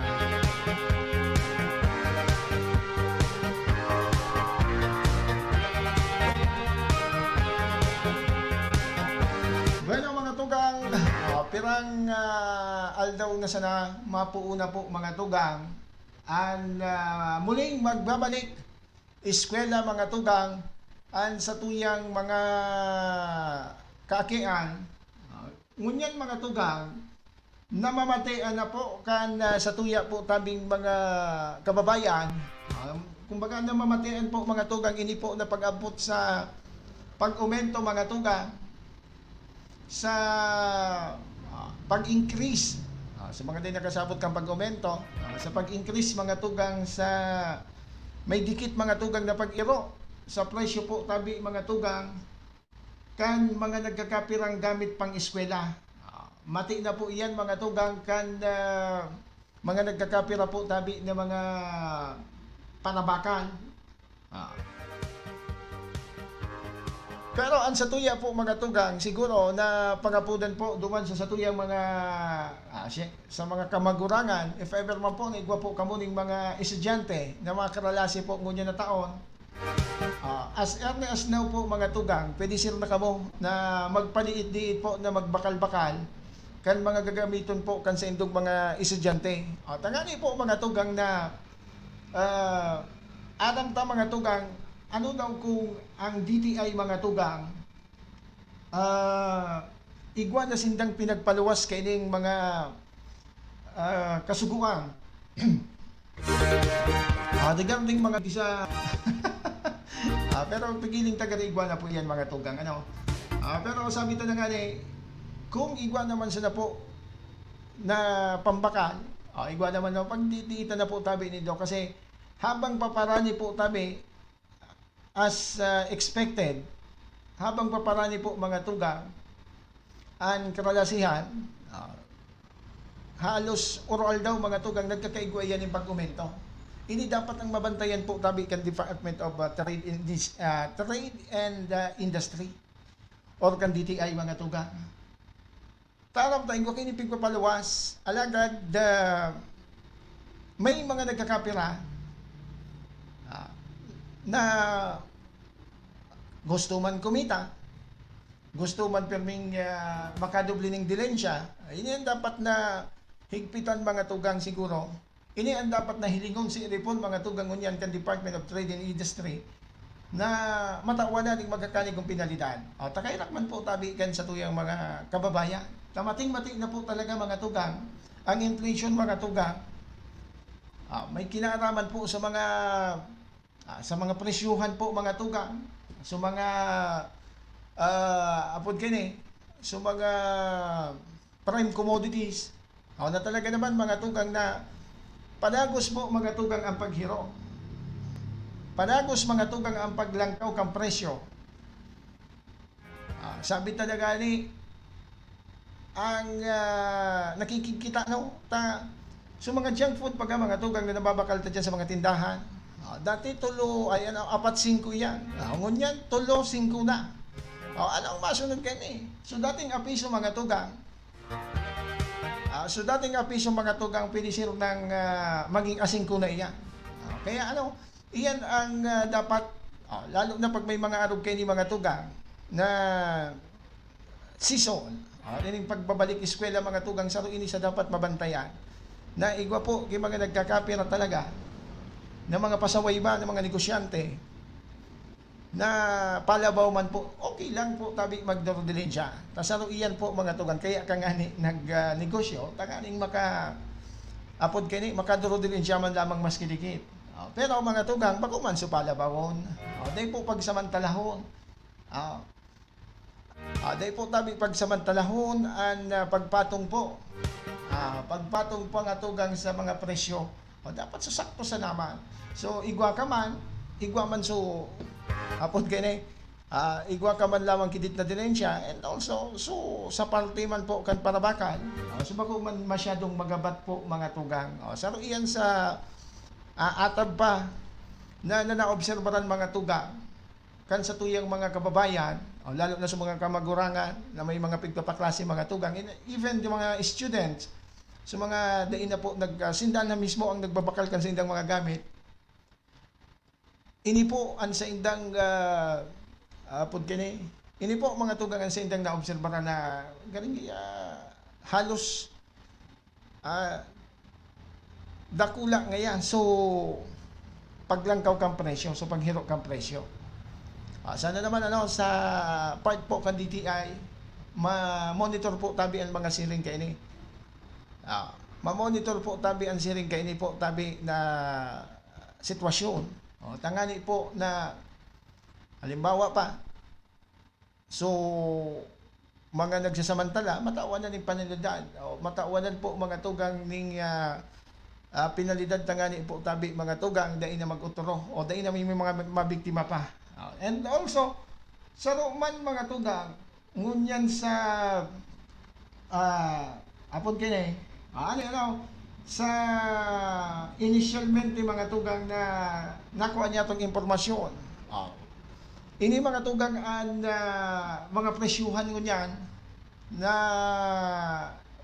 Bueno, mga tugang, ah, pirang, ah, aldaw na sana, mapuo na po, mga tugang, an, ah, muling magbabalik eskwela, mga tugang, an satuyang mga kaakian. Ah, ngunyan, mga tugang, namamatean na po kan, ah, satuya po tabing mga kababayan. Ah, kumbaga, namamatean po, mga tugang, ini po na pag-abot sa pag-umento, mga tugang, sa, ah, pag-increase, ah, sa mga di nakasabot kan pag-aumento, ah, sa pag-increase, mga tugang, sa may dikit, mga tugang, na pag-iro sa presyo po tabi, mga tugang, kan mga nagkakapirang gamit pang-eskwela. Ah, mati na po iyan, mga tugang, kan, ah, mga nagkakapira po tabi na mga panabakan. Ah. Pero an satuya po, mga tugang, siguro na pangapodan po duman sa satuyang mga, ah, si-, sa mga kamagurangan, if ever man po na igwa po kamo ning mga estudyante na mga karalasi po ngunyan na taon, ah, as early as now po, mga tugang, pwede sir na kamo na magpaliit-liit po na magbakal-bakal kan mga gagamiton po kan saindong mga estudyante. Ah, tangani po, mga tugang, na, ah, aram ta, mga tugang, ano daw kung ang D T I, mga tugang, ah, igwa na sindang pinagpaluwas kaining mga, ah, kasugoan. Ah, regarding mga bisa, ah, pero pigiling taga igwa na po yan, mga tugang, ano. Ah, pero sabi ta na nga ni, kung igwa naman sana po na pambakal, ah, igwa naman na pagtitiitan na po tabi nindo kasi habang paparani po tabi, as, ah, expected, habang paparani po, mga tugang, an karalasihan, ah, halos oro-aldaw, mga tugang, nagkakaigwa iyan nin pag-umento. Ini dapat ang mabantayan po tabi kan Department of, ah, Trade and Indus-, ah, Trade and, ah, Industry or kan D T I, mga tugang. Taram ta, igwa kaini pigpapaluwas, alagad, ah, may mga nagkakapira, ah, na gusto man kumita, gusto man pirming, ah, makadoble ning dilensya, ini an dapat na higpitan, mga tugang, siguro. Ini an dapat na hilingon si Ripon, mga tugang, ngunyan kan Department of Trade and Industry na matawan na ning magkakanig kong penalidad. O, takairak man po tabi kan satuyang mga kababayan. Tamating-mati na po talaga, mga tugang, ang inflation, mga tugang. Ah, may kinaaraman po sa mga, ah, sa mga presyuhan po, mga tugang. Sa mga, ah, apod kini, sa mga prime commodities. O, na talaga naman, mga tugang, na padagos po, mga tugang, ang paghiro. Padagos, mga tugang, ang paglangkaw kan presyo. Ah, sabi talaga ni, ang, ah, nakikikita, no? Ta, so mga junk food, pagka, mga tugang, na nababakal ta dyan sa mga tindahan. Ah, dati tulo, ay, ano, apat singko yan. Ah, ngunyan, tulo singko na. O, ano ang masunod kaini? So, dating apiso, mga tugang, ah, so, dating apiso, mga tugang, pwede sir nang, ah, maging asingko na iyan. Ah, kaya ano, iyan ang, ah, dapat, ah, lalo na pag may mga arog kaini, mga tugang, na season, ah, ining pagbabalik eskwela, mga tugang, saro ini sa dapat mabantayan, na igwa po, yung mga nagkakapira talaga, na mga pasaway ba, ng mga negosyante, na palabaw man po, okay lang po tabi magdordelensya. Ta saro iyan po, mga tugang, kaya ka ngani nag, ah, negosyo, tanganing maka-, apod kini, makadordelensya man lamang maski dikit. O, pero, mga tugang, bako man so palabawon. O, dai po pagsamantalahon. O. Ah, dai po tabi pagsamantalahon an, ah, pagpatong po. Ah, pagpatong po, mga tugang, sa mga presyo. O, dapat susakto sa naman. So, igwa ka man, igwa man so, apod kaini, ah, igwa ka man lamang ki dit na dilensya, and also, so, sa parte man po kan parabakal, ah, so, bako man masyadong magabat po, mga tugang. O, saro iyan sa, ah, atab pa na, na naobserbaran, mga tugang, kan satuyang mga kababayan, o lalo na sa mga kamagurangan na may mga pigpapaklase, mga tugang, and even yung mga students, sa mga dai na po nag-, ah, sinda na mismo ang nagbabakal kan saindang mga gamit. Ini po ang saindang, ah, ah, apod kini, ini po, mga tugang, ang saindang naobserbaran na garing, ah, halos, ah, dakula ngayan. So, paglangkaw kan presyo, so paghiro kan presyo. Ah, sana naman, ano, sa part po kan D T I, ma-monitor po tabi ang mga siring kaini. Ah, ma-monitor po tabi ang siring kaini po tabi na sitwasyon. O, tangani po na, halimbawa pa, so, mga nagsasamantala, matawan na ning penalidad. O, matawan po, mga tugang, ning, ah, ah, penalidad tangani po tabi, mga tugang, dai na mag-otoro o dai na may, may mga mabiktima pa. O, and also, saro man, mga tugang, ngunyan sa, ah, apod kini, ah, ano, ano, sa inisyalmente, mga tugang, na nakuha niya tong impormasyon. Ah, ini, mga tugang, an, ah, mga presyuhan ngunyan na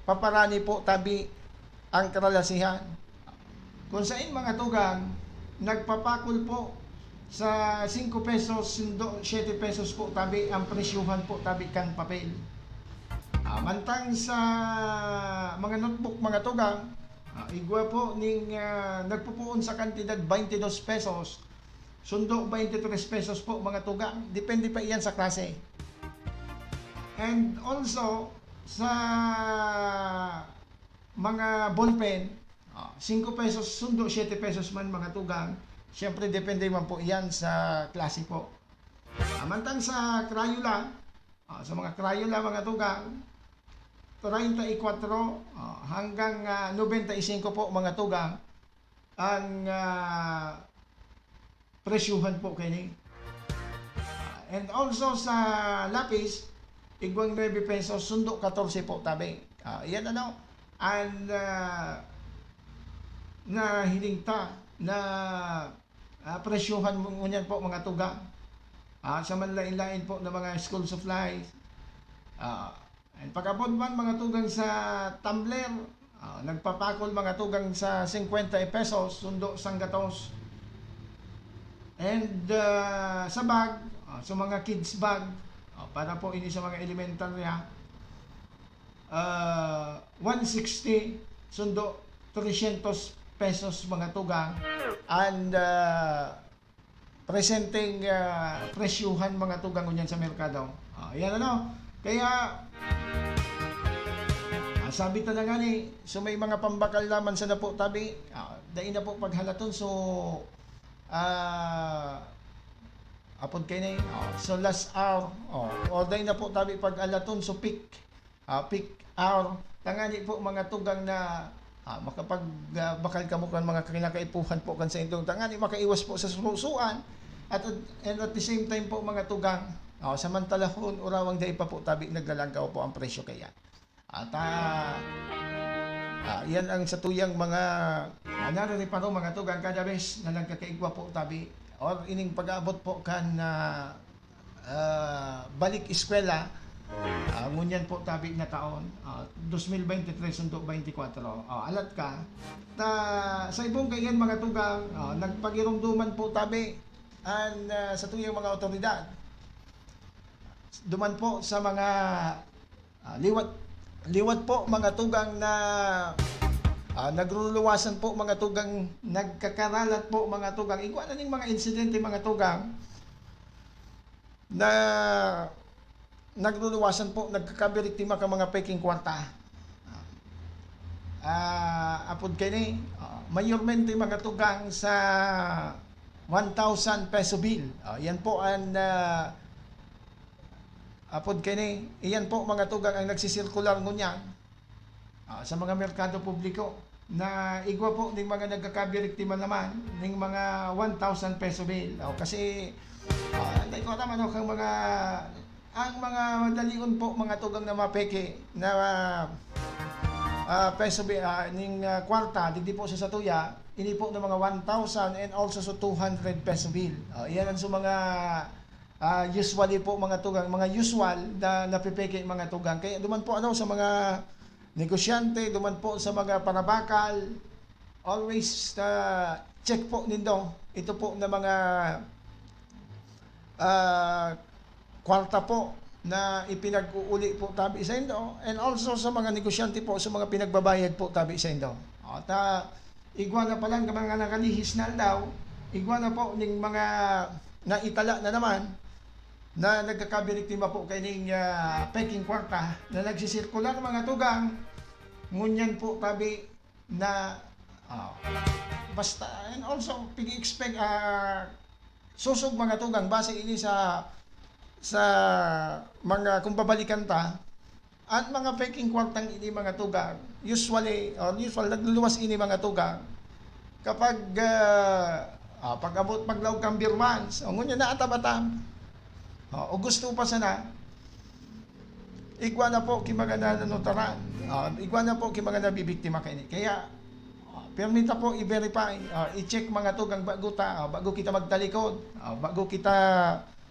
paparani po tabi ang karalasihan. Kung sain, mga tugang, nagpapakol po sa singko pesos, sindo, siyete pesos po tabi ang presyuhan po tabi kan papel. Ah, mantang sa mga notebook, mga tugang, ah, igwa po ning, ah, nagpupuon sa kantidad twenty-dos pesos, sundo twenty-tres pesos po, mga tugang. Depende pa iyan sa klase. And also, Sa mga ballpen, ah, singko pesos, sundo siyete pesos man, mga tugang. Siyempre, depende man po yan sa klase po. Ah, mantang sa Crayola, ah, sa mga Crayola, mga tugang, treinta y cuatro, ah, hanggang, ah, nobenta y singko po, mga tugang, ang, ah, presyuhan po kaini. Ah, and also sa lapis, igwang nuebe pesos, sundo katorse po tabi. Ah, yan ano, ang, ah, nahiling ta na, ah, presyuhan mo, ngunyan po, mga tugang. Ah, sa manlain-lain po na mga school supplies. Ah, And pag-abot man, mga tugang, sa tumbler, ah, nagpapakol, mga tugang, sa singkwenta pesos, sundo sanggatos. And, ah, sa bag, ah, sa mga kids bag, ah, para po ini sa mga elementary, ha, ah, one sixty, sundo tresyentos pesos, mga tugang. And, ah, presenteng, ah, presyuhan, mga tugang, ngunyan sa merkado. Ah, yan ano. Kaya, ah, sabi ta na nga ni, so may mga pambakal naman sana po tabi, ah, dai na po paghalaton. So, ah, apod kaini, oh, so last hour, oh, o dai na po tabi paghalaton, so peak. Ah, peak hour. Tangani po, mga tugang, na, ah, makapag, ah, bakal kamo kan mga kinakaipuhan po kan saindong, tangani makaiwas po sa susuan at, and at the same time po, mga tugang, ah, samantalahon, urawang dai pa po tabi naglalangkaw po ang presyo kaya. At, ah, ah, yan ang satuyang mga, ah, narereparo, mga tugang, kada bes na nagkakaigwa po tabi or ining pag-aabot po kan, ah, ah, balik eskwela, ah, ngunyan po tabi na taon, ah, dos mil bente tres sundo bente kwatro. Ah, alat ka. Ta, sa ibong kaiyan, mga tugang, ah, nagpagiromdoman po tabi an, ah, satuyang mga awtoridad. Duman po sa mga, ah, liwat, liwat po, mga tugang, na, ah, nagruluwasan po, mga tugang, nagkakaralat po, mga tugang. Igwa na ning mga insidente, mga tugang, na nagluluwasan po, nagkakabiriktima kan mga peking kwarta. Ah, apod kaini, ah, mayormente mga tugang sa one thousand peso bill. Ah, yan po ang, ah, apod kaini, iyan po mga tugang ang nagsisirkular ngunyan. Ah, sa mga merkado publiko, na igwa po ning mga nagkakabiriktima naman ning mga one thousand peso bill. O, kasi, ah, dai ko aram ano kang mga, ang mga madalion po, mga tugang na mapeke na, ah, peso bi-, ah, ning, ah, kwarta digdi po sa satuya, ini po ng mga one thousand and also sa two hundred peso bill. O, iyan ang sa mga Ah, usually po, mga tugang, mga usual na napipeke, mga tugang. Kaya duman po, ano, sa mga negosyante, duman po sa mga parabakal, always, ah, check po nindo. Ito po na mga, ah, kwarta po na ipinag-uuli po tabi sa indo, and also sa mga negosyante po, sa mga pinagbabayad po tabi sa indo. At, ah, igwa na palan ka mga nakalihis na aldaw, igwa na po ning mga naitala na naman na nagkakabiriktima po kaining, ah, peking kwarta na nagsisirkular, mga tugang. Ngunyan po tabi na, ah, basta, and also, pig-expect, ah, susog, mga tugang, base ini sa, sa mga, kung babalikan ta, an mga peking kwartang ini, mga tugang, usually, or usual, nagluluwas ini, mga tugang, kapag, ah, ah, pag-abot, paglaog kan Beer Months, o ngunyan na atab-atab. O, o gusto pa sana, igwa na po ki mga nananutaran. Ah, igwa na po ki mga nabibiktima kaini. Kaya, ah, pirmi ta po i-verify, ah, i-check, mga tugang, bago ta, ah, bago kita magtalikod, ah, bago kita,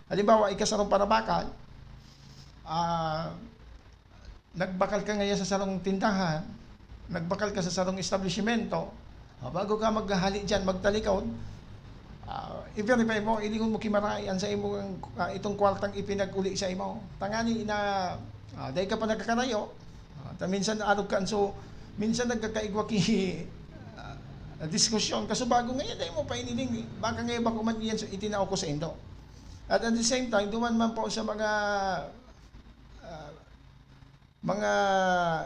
halimbawa, ikasarong parabakal, ah, nagbakal ka ngayon sa sarong tindahan, nagbakal ka sa sarong establishmento, ah, bago ka maghahali diyan, magtalikod, ah, i-verify mo, ilingon mo ki Maray an sa imong, ah, itong kwartang ipinag-uli sa imo. Tangani na, ah, dai ka pa nagkakarayo, ah, ta minsan arog ka, so, minsan nagkakaigwa ki, ah, diskusyon. Kaso bago ngayon, dai mo pa iniling, baka ngayon bako man iyan, so, itinao ko sa indo. At at the same time, duman man po sa mga, ah, mga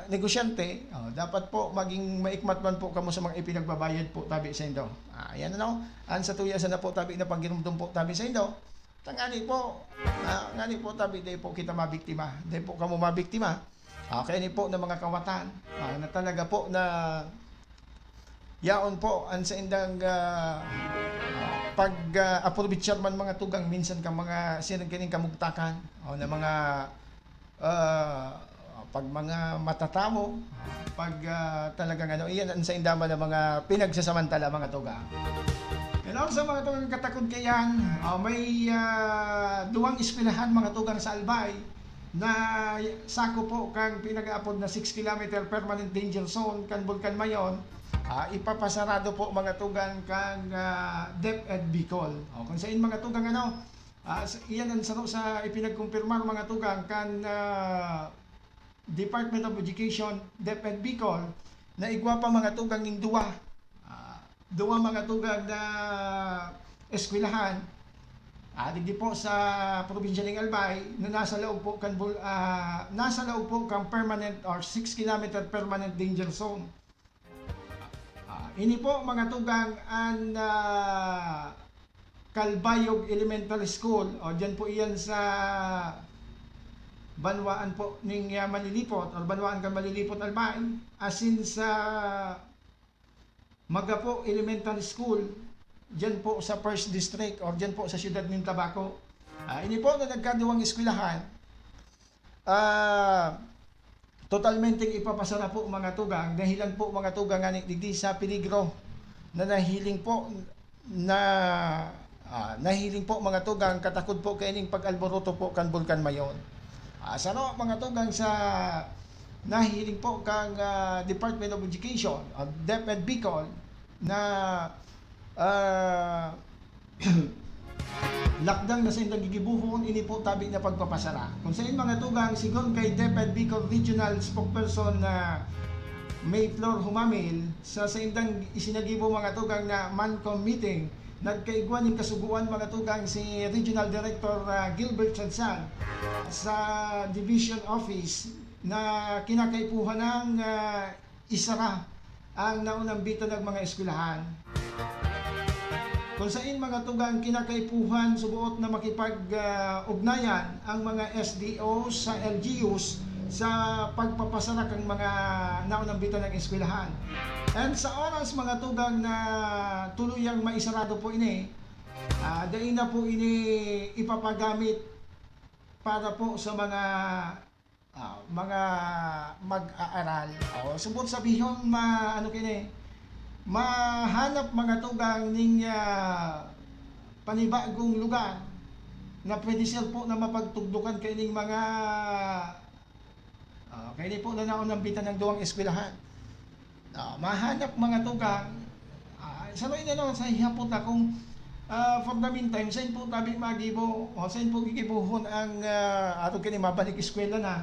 negosyante, oh, dapat po maging maikmat man po kamo sa mga ipinagbabayad po tabi saindo. Ah, yan ano, an satuya sana po tabi na pagirumdom po tabi saindo. Tangani po, ah, ngani po tabi dai po kita mabiktima, dai po kamo mabiktima. Ah, kaya ni po na mga kawatan, ah, na talaga po na yaon po an saindang, ah, pag, ah, aprovechar man mga tugang minsan kan mga siring kining kamugtakan, o na mga, ah, pag mga matatawo, pag, ah, talagang ano, iyan an sainda man ang mga pinagsasamantala, mga tugang. Hello sa mga tugang katakod kaiyan, ah, may, ah, duwang eskwelahan, mga tugang, sa Albay na sakop po kan pinag-aapod na six kilometer permanent danger zone kan Bulkan Mayon. Ah, ipapasarado po, mga tugang, kan, ah, DepEd Bicol. O, kung sain, mga tugang, ano, ah, s-, iyan ang saro sa ipinagkumpirmar, mga tugang, kan, ah, Department of Education, DepEd Bicol, na igwa pa, mga tugang, ning duwa. Ah, duwa, mga tugang, na eskwelahan, ah, digdi po sa probinsya ning Albay, na nasa laog po kan bul-, ah, nasa laog po kan permanent or six kilometer permanent danger zone. Ah, ini po, mga tugang, an, ah, Calbayog Elementary School, o diyan po iyan sa banwaan po ning, ah, Malilipot or banwaan kan Malilipot, Albay, asin sa Magapo Elementary School, diyan po sa First District or diyan po sa siyudad nin Tabaco. Ah, ini po na nagkaduwang eskwelahan, ah, totalmenteng ipapasara po, mga tugang, dahilan po, mga tugang, ngani digdi sa peligro na nahiling po na, ah, nahiling po, mga tugang, katakod po kaining pag-alboroto po kan Bulkan Mayon. Ah, saro, mga tugang, sa nahiling po kang, ah, Department of Education, ah, DepEd Bicol, na, ah, lakdang na saindang gigibohon, ini po tabi na pagpapasara. Kung sain, mga tugang, sigon kay DepEd Bicol Regional Spokesperson na May Flor Humamil, sa saindang isinagibo, mga tugang, na MANCOM meeting, nagkaigwa nin kasugoan, mga tugang, si Regional Director, ah, Gilbert Sadsad sa Division Office na kinakaipuhan ng, ah, isara ang naunambitan ng mga eskwelahan. Kung sain, mga tugang, kinakaipuhan suboot na makipag, ah, ugnayan ang mga S D O sa L G Us sa pagpapasara kan mga naunambitan ng eskwelahan. And sa oras, mga tugang, na tuluyang maisarado po ini, ah, dai na po ini ipapagamit para po sa mga ah, mga mag-aaral. O, subot sabihon, ma-, ano kini, mahanap, mga tugang, ning, ah, panibagong lugar na pwede, sir, po na mapagtugdokan kaining mga, ah, kaini po na naunambitan ng duwang eskwelahan. Ah, mahanap, mga tugang, ah, sa may ano, sa hapot na kung, ah, for the meantime, sain po tabi magibo, o sain po gigibohon ang, ah, ato kini mabalik eskwela na?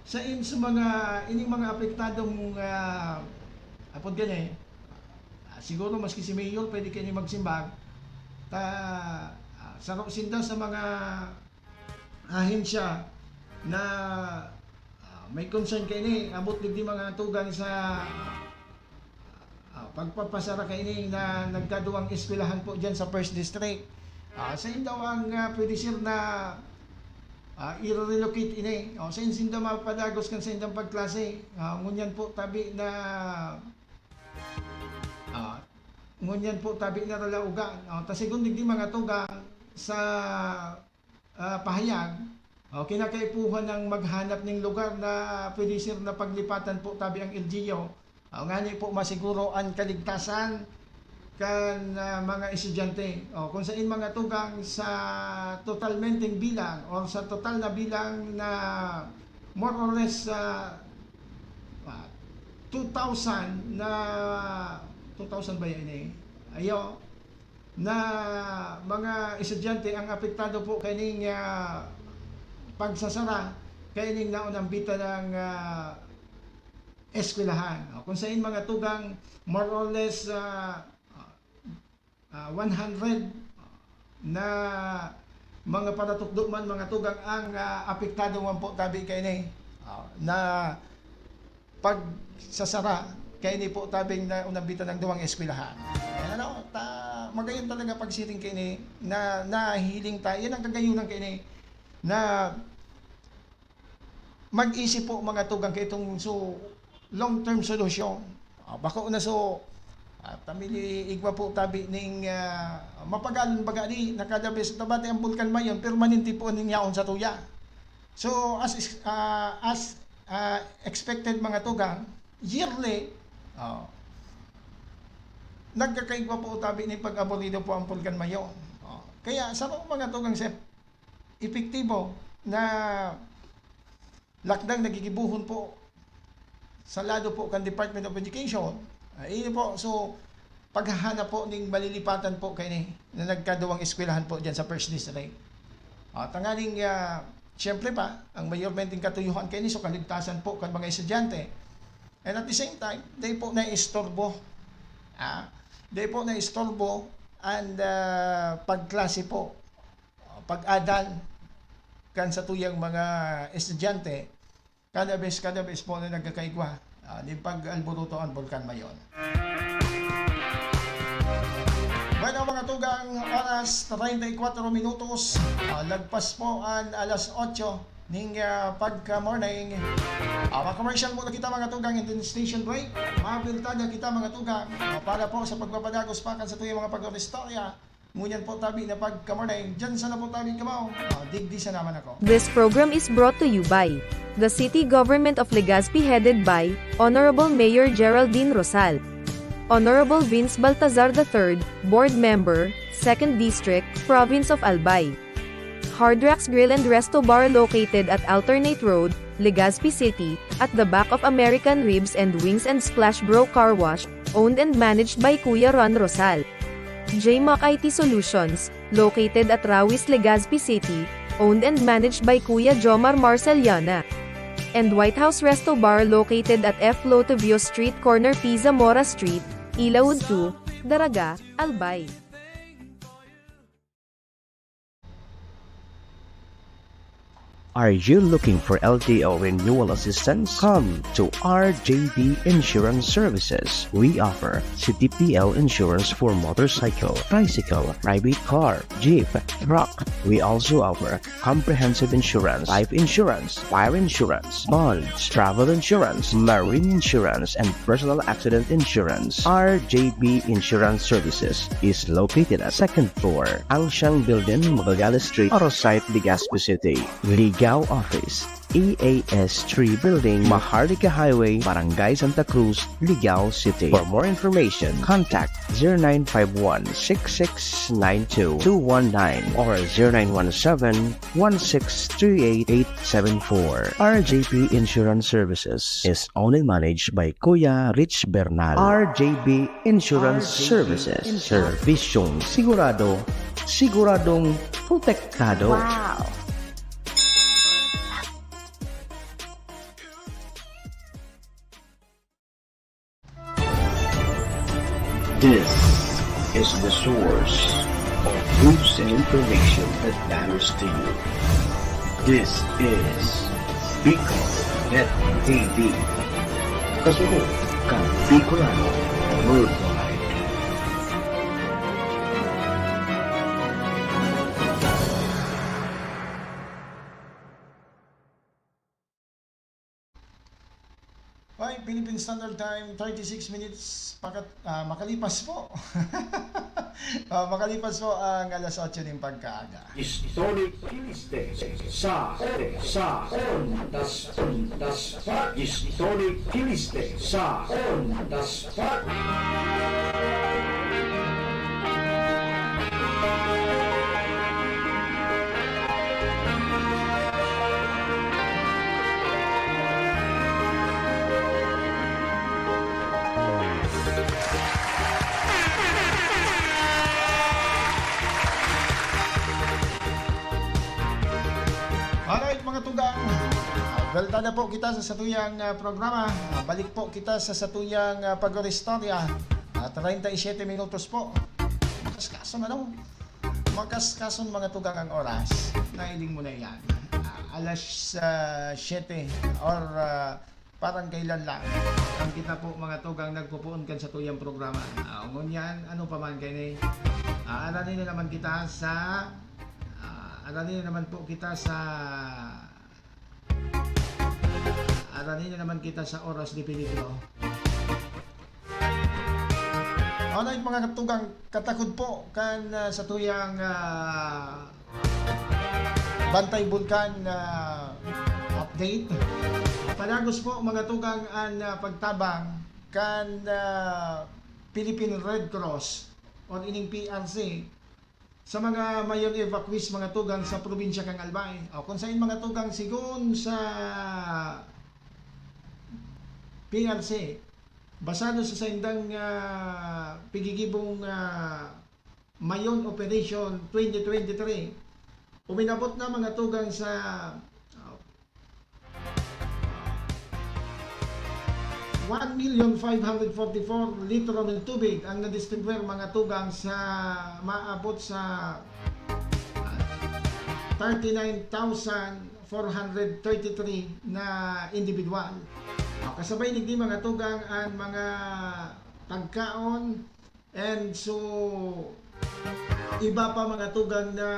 Sain sa mga, ining mga apektadong, ah, apod gani, ah, siguro maski si Mayor pwede kini magsimbag, ta, ah, saro sinda sa mga ahensya na, ah, may concern kaini, abot digdi, mga tugang, sa, ah, pagpapasara kaini na nagkaduwang eskwelahan po diyan sa First District. Ah, sain daw ang, ah, pwede, sir, na, ah, i-relocate ini? O, sain sinda mapadagos kan saindang pagklase? Ah, ngunyan po tabi na, ah, ngunyan po tabi na ralaogan. O, ta sigon digdi, mga tugang, sa ah, pahayag, o, kinakaipuhan nang maghanap ning lugar na pwede, sir, na paglipatan po tabi ang L G U. O, ngani po masiguro an kaligtasan kan, ah, mga estudyante. O, kung sain, mga tugang, sa totalmenteng bilang or sa total na bilang na more or less, ah, ah, two thousand na, two thousand ba yan eh? Ayo, na mga estudyante ang apektado po kaining, ah, pagsasara kaining naunambitan ng, ah, eskwelahan. O, kung sain, mga tugang, more or less, ah, ah, one hundred na mga paratukdo man, mga tugang, ang, ah, apektado man po tabi kaini. ah, na pagsasara kaini po tabing na unambitan ng duwang eskwelahan. Ayan, ano, ta-, magayon talaga pagsiring kaini na nahihiling ta. Yan ang kagayunan kaini na mag-isip po, mga tugang, kaitong so long-term solution. Ah, bako na so, ah, ta mili igwa po tabi ning, ah, mapagal baga ni, na kada bes tabati ang Bulkan Mayon, permanente po ning yaon sa tuya. So, as is-, ah, as, ah, expected, mga tugang, yearly, oh, nagkakaigwa po tabi ni pag-abolido po ang Bulkan Mayon. Oh, kaya sa mga tugang, sir, epektibo na lakdang nagigibohon po sa lado po kan Department of Education. Ah, ini po, so, paghahanap po ning malilipatan po kaini na nagkaduwang eskwelahan po diyan sa First District. Ah, tanganing, ah, siyempre pa, ang mayormenteng katuyuhan kaini, so, kaligtasan po kan mga estudyante. And at the same time, dai po naistorbo. Ah, dai po naistorbo and, ah, pagklase po, ah, pag-adal kan satuyang mga estudyante, kada bes, kada bes po na nagkakaigwa, ah, nin pag-alboroto an Bulkan Mayon. Bueno, mga tugang, oras, treinta y cuatro minutos, ah, lagpas po an alas otso ning, ah, pagka-morning. Ah, ma-commercial muna kita, mga tugang, and then station break. Mabintaga kita, mga tugang, ah, para po sa pagpapadagos pa kan satuyang mga pag-istorya. Ngunyan po tabi na pagka-morning, diyan sana po tabi kamaw. Ah, digdi sana man ako. This program is brought to you by the City Government of Legazpi, headed by Honorable Mayor Geraldine Rosal, Honorable Vince Baltazar the third, Board Member, Second District, Province of Albay. Hard Rocks Grill and Resto Bar, located at Alternate Road, Legazpi City, at the back of American Ribs and Wings and Splash Bro Car Wash, owned and managed by Kuya Ron Rosal. J Mac I T Solutions, located at Rawis, Legazpi City, owned and managed by Kuya Jomar Marceliana. And White House Resto Bar, located at F Lotovio Street, corner P Zamora Street, Ilaud two, Daraga, Albay. Are you looking for L T O renewal assistance? Come to R J B Insurance Services. We offer C T P L insurance for motorcycle, tricycle, private car, jeep, truck. We also offer comprehensive insurance, life insurance, fire insurance, bonds, travel insurance, marine insurance, and personal accident insurance. R J B Insurance Services is located at second floor, Angsiang Building, Magallanes Street, Arosite, Legazpi City. Ligao Office, E A S three Building, Maharlika Highway, Barangay Santa Cruz, Ligao City. For more information, contact zero nine five one six six nine two two one nine or zero nine one seven one six three eight eight seven four. R J P Insurance Services is owned and managed by Kuya Rich Bernal. R J B Insurance Services. Servisyong sigurado, siguradong protektado. Wow! This is the source of news and information that matters to you. This is Bicol Net T V. Kasunod kan Bicolano Worldwide. Ay, Philippine Standard Time, thirty-six minutes pakat-, ah, makalipas po. Ah, makalipas po ang alas otso ning pagkaaga. Historic Kiliste sa, sa Ondas, Ondas Park. Historic Kiliste sa Ondas Park. Alright, mga tugang. Ah, welta na po kita sa satuyang, ah, programa. Ah, balik po kita sa satuyang, ah, pag-istorya. Ah, treinta y siete minutos po. Makaskaso na daw. Makaskason, mga tugang, ang oras. Nailing mo na yan. Ah, alas ah, siyete or ah, parang kailan lang. Ang kita po mga tugang nagpupuon kan sa tuyang programa. Ah, ngunyan, ano pa man kaini? Ah, arani na naman kita sa ah, arani na naman po kita sa arani na naman kita sa oras de peligro. Alright, mga katugang, katakod po kan ah, sa tuyang ah, Bantay Bulkan ah, update. Padagos po, mga tugang, an ah, pagtabang kan ah, Philippine Red Cross or ining P R C sa mga mayon evacuees, mga tugang, sa probinsya kan Albay. O, kung sain, mga tugang, sigon sa P R C, basado sa saindang ah, pigigibong ah, Mayon Operation twenty twenty-three, uminabot na, mga tugang, sa ah, one million five hundred forty-four litro ng tubig ang nadistribuir, mga tugang, sa maabot sa ah, thirty-nine thousand four hundred thirty-three na individual. Ah, kasabay digdi, mga tugang, ang mga pagkaon, and so iba pa, mga tugang, na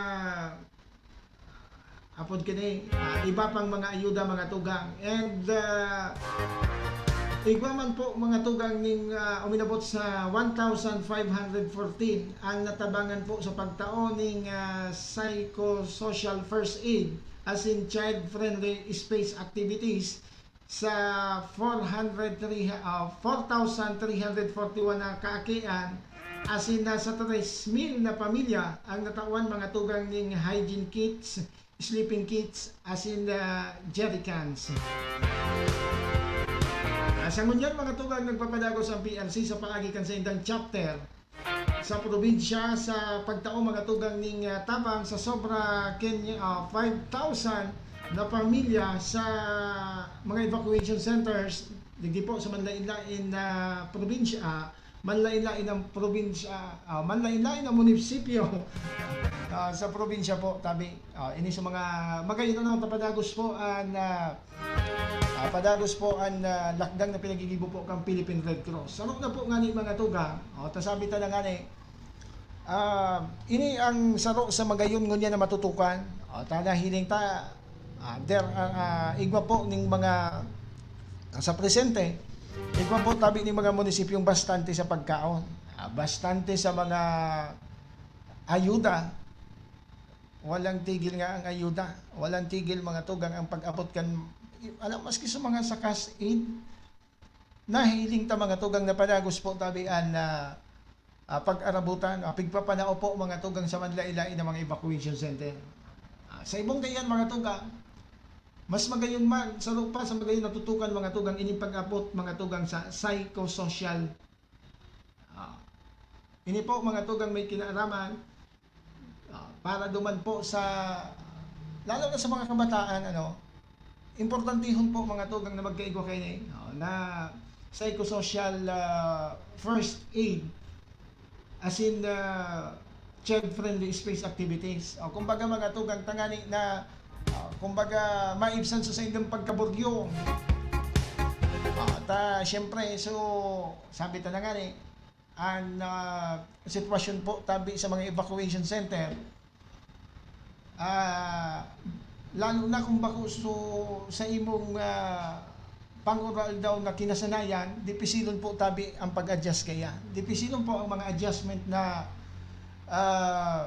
apod kini, ah, iba pang mga ayuda, mga tugang. And ah, igwa man po, mga tugang, ning ah, uminabot sa one thousand five hundred fourteen ang natabangan po sa pagtao ning ah, psychosocial first aid, as in child-friendly space activities, sa four hundred three, ah, four thousand three hundred forty-one na kaakian, asin nasa tres mil na pamilya ang natawan, mga tugang, ning hygiene kits, sleeping kits, asin ah, jerry cans. Ah, sa ngunyan, mga tugang, nagpapadagos ang P R C sa paagi kan saindang chapter sa probinsya sa pagtao, mga tugang, ning ah, tabang sa sobra ken ah, five thousand na pamilya sa mga evacuation centers digdi po sa manlain-lain na probinsya, ah, manlain-lain ang probinsya, ah, manlain-lain ang munisipyo ah, sa probinsya po, tabi. Ah, ini sa mga magayon na napadagos po an ah, Ah, padagos po an ah, lakdang na pinagigibo po kan Philippine Red Cross. Saro na po ngani, mga tugang, o, ta sabi ta na ngani, ah, ini ang saro sa magayon ngunyan na matutukan. O, ta nahiling ta, ah, der, ah, ah, igwa po ning mga, ah, sa presente, igwa po tabi ning mga munisipyong bastante sa pagkaon, ah, bastante sa mga ayuda. Walang tigil nga ang ayuda. Walang tigil, mga tugang, ang pag-abot kan, alam, maski sa mga sa cash aid, nahiling ta, mga tugang, na padagos po tabi an ah, ah, pag-arabutan, ah, pigpapanao po, mga tugang, sa manlain-lain na mga evacuation center. Ah, sa ibong kaiyan, mga tugang, mas magayon man, saro pa sa magayon natutukan, mga tugang, ining pag-abot, mga tugang, sa psychosocial. Ah, ini po, mga tugang, may kinaaraman, ah, para duman po sa, lalo na sa mga kabataan, ano, importantehon po, mga tugang, na magkaigwa kaini, no, na psychosocial ah, first aid, as in ah, child-friendly space activities. O, kumbaga, mga tugang, tangani na, ah, kumbaga, maibsan sa saindang pagkaburyo. Ah, ta, siyempre, so, sabi ta na ngani, an ah, sitwasyon po tabi sa mga evacuation center, ah, lalo na kung bako so sa imong ah, pang-aroaldaw na kinasanayan, dipisilon po tabi ang pag-adjust kaya. Dipisilon po ang mga adjustment na ah,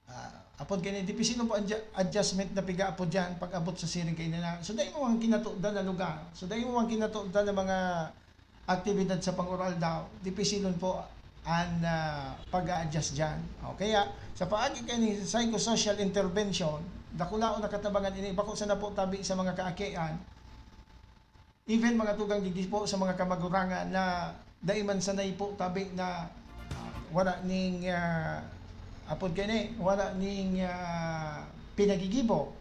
ah, apod kini, dipisilon po ang adja-, adjustment na piga-apod diyan pag-abot sa siring kaiyan na. So, dai mo ang kinatudan na lugar. So, dai mo ang kinatudan na mga aktibidad sa pang-aroaldaw, dipisilon po an ah, pag-a-adjust diyan. O, kaya, sa paagi kani sa psychosocial intervention, dakulaon na katabangan ini, bako sana po tabi sa mga kaakian, even, mga tugang, digdi po sa mga kamagurangan na dai man sanay po tabi na ah, wala ning ah, apod kani, wala ning ah, pinagigibo.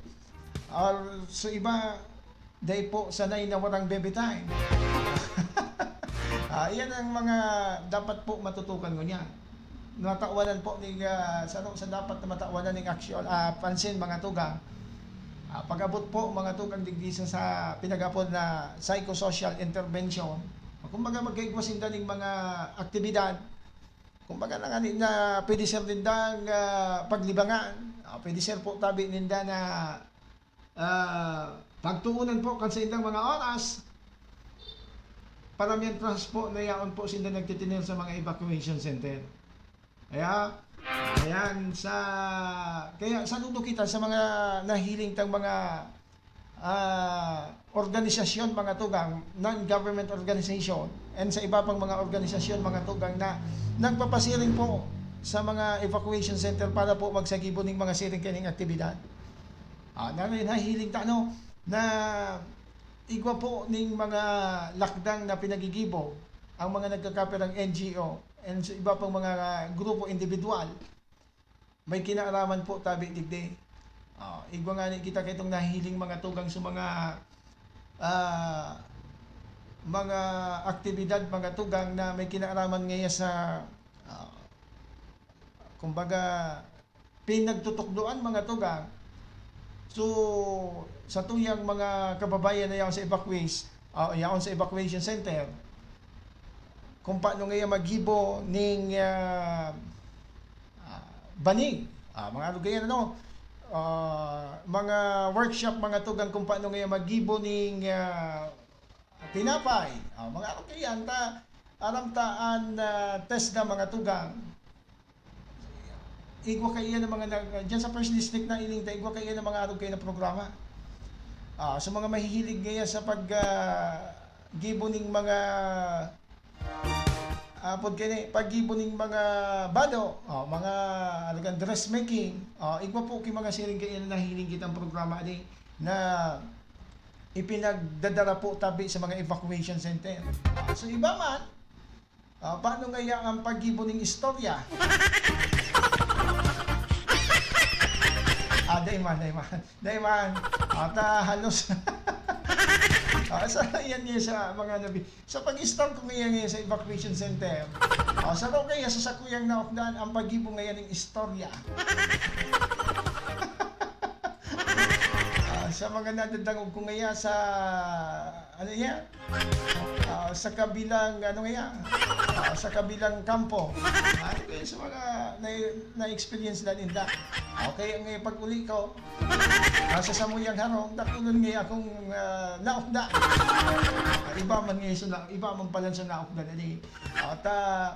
Or sa iba, dai po sanay na warang baby time. Ah, iyan ang mga dapat po matutukan ngunyan. Matawanan po ning ah, saro sa dapat na matawanan ning aksyon, ah, pansin, mga tugang. Ah, pag-abot po, mga tugang, digdi sa, sa pinag-apod na psychosocial intervention, kumbaga, magkaigwa sinda ning mga aktibidad. Kumbaga na ngani na pwede, sir, nindang, ah, paglibangan. Ah, pwede, sir, po tabi ninda na, ah, pagtuunan po kan saindang mga oras para mientras po na yaon po sinda nagtitiner sa mga evacuation center. Kaya, ayan, sa, kaya saludo kita sa mga nahiling tang mga, ah, organisasyon, mga tugang, non-government organization, and sa iba pang mga organisasyon, mga tugang, na nagpapasiring po sa mga evacuation center para po magsagibo ning mga siring kaining aktibidad. Ah, na, nahiling ta, ano, na igwa po ning mga lakdang na pinagigibo ang mga nagkakapirang N G O and sa iba pang mga grupo, individual, may kinaaraman po tabi digdi. Ah, igwa ngani kita kaitong nahihiling, mga tugang, sa mga, ah, mga aktibidad, mga tugang, na may kinaaraman ngaya sa, ah, kumbaga, pinagtutukdoan, mga tugang. So, sa tuyang mga kababayan na yaon sa evacuees, ah, yaon sa evacuation center, kung paano ngaya maggibo ning, ah, ah, banig. Ah, mga ano ganyan, ano? Ah, mga workshop, mga tugang, kung paano ngaya maggibo ning, ah, tinapay. Ah, mga ano ganyan, ta, aram ta an, ah, TESDA, mga tugang. Igwa kaiyan ang mga nag-, diyan sa First District na ining ta, igwa kaiyan ang mga arog kaiyan na programa. Ah, sa mga mahihilig ngaya sa pag, ah, gibo ning mga, ah, pod kini, paggibo ning mga bado, oh, mga, ano kan, dressmaking, oh, igwa po ki mga siring kaiyan na nahiling kitang programa di na ipinagdadara po tabi sa mga evacuation center. Ah, so iba man, Ah, paano ngaya ang paggibo ning istorya? Ah, dai man, dai man. Dai man. Ah, ta halos. Ah, sa, yan, yan sa mga nabi-, sa pag-istor ko ngayon, ngayon sa evacuation center. Ah, sa ro kaya sa sakuyang naokdan ang paggibo ngayon ng istorya. Ah, sa mga nadadangog ko ngayon sa, ano yan? Ah, sa kabilang, ano nga yan? Ah, sa kabilang kampo. Ah, ano kayo sa mga na, na-experience na ninda? Okay, ang, eh, pag-uli ko, ah, sa samuyang harong, dakulon nga akong, ah, naokda. Ah, iba man ngayon sa na-, iba man pala sa naokda na di. At, ah,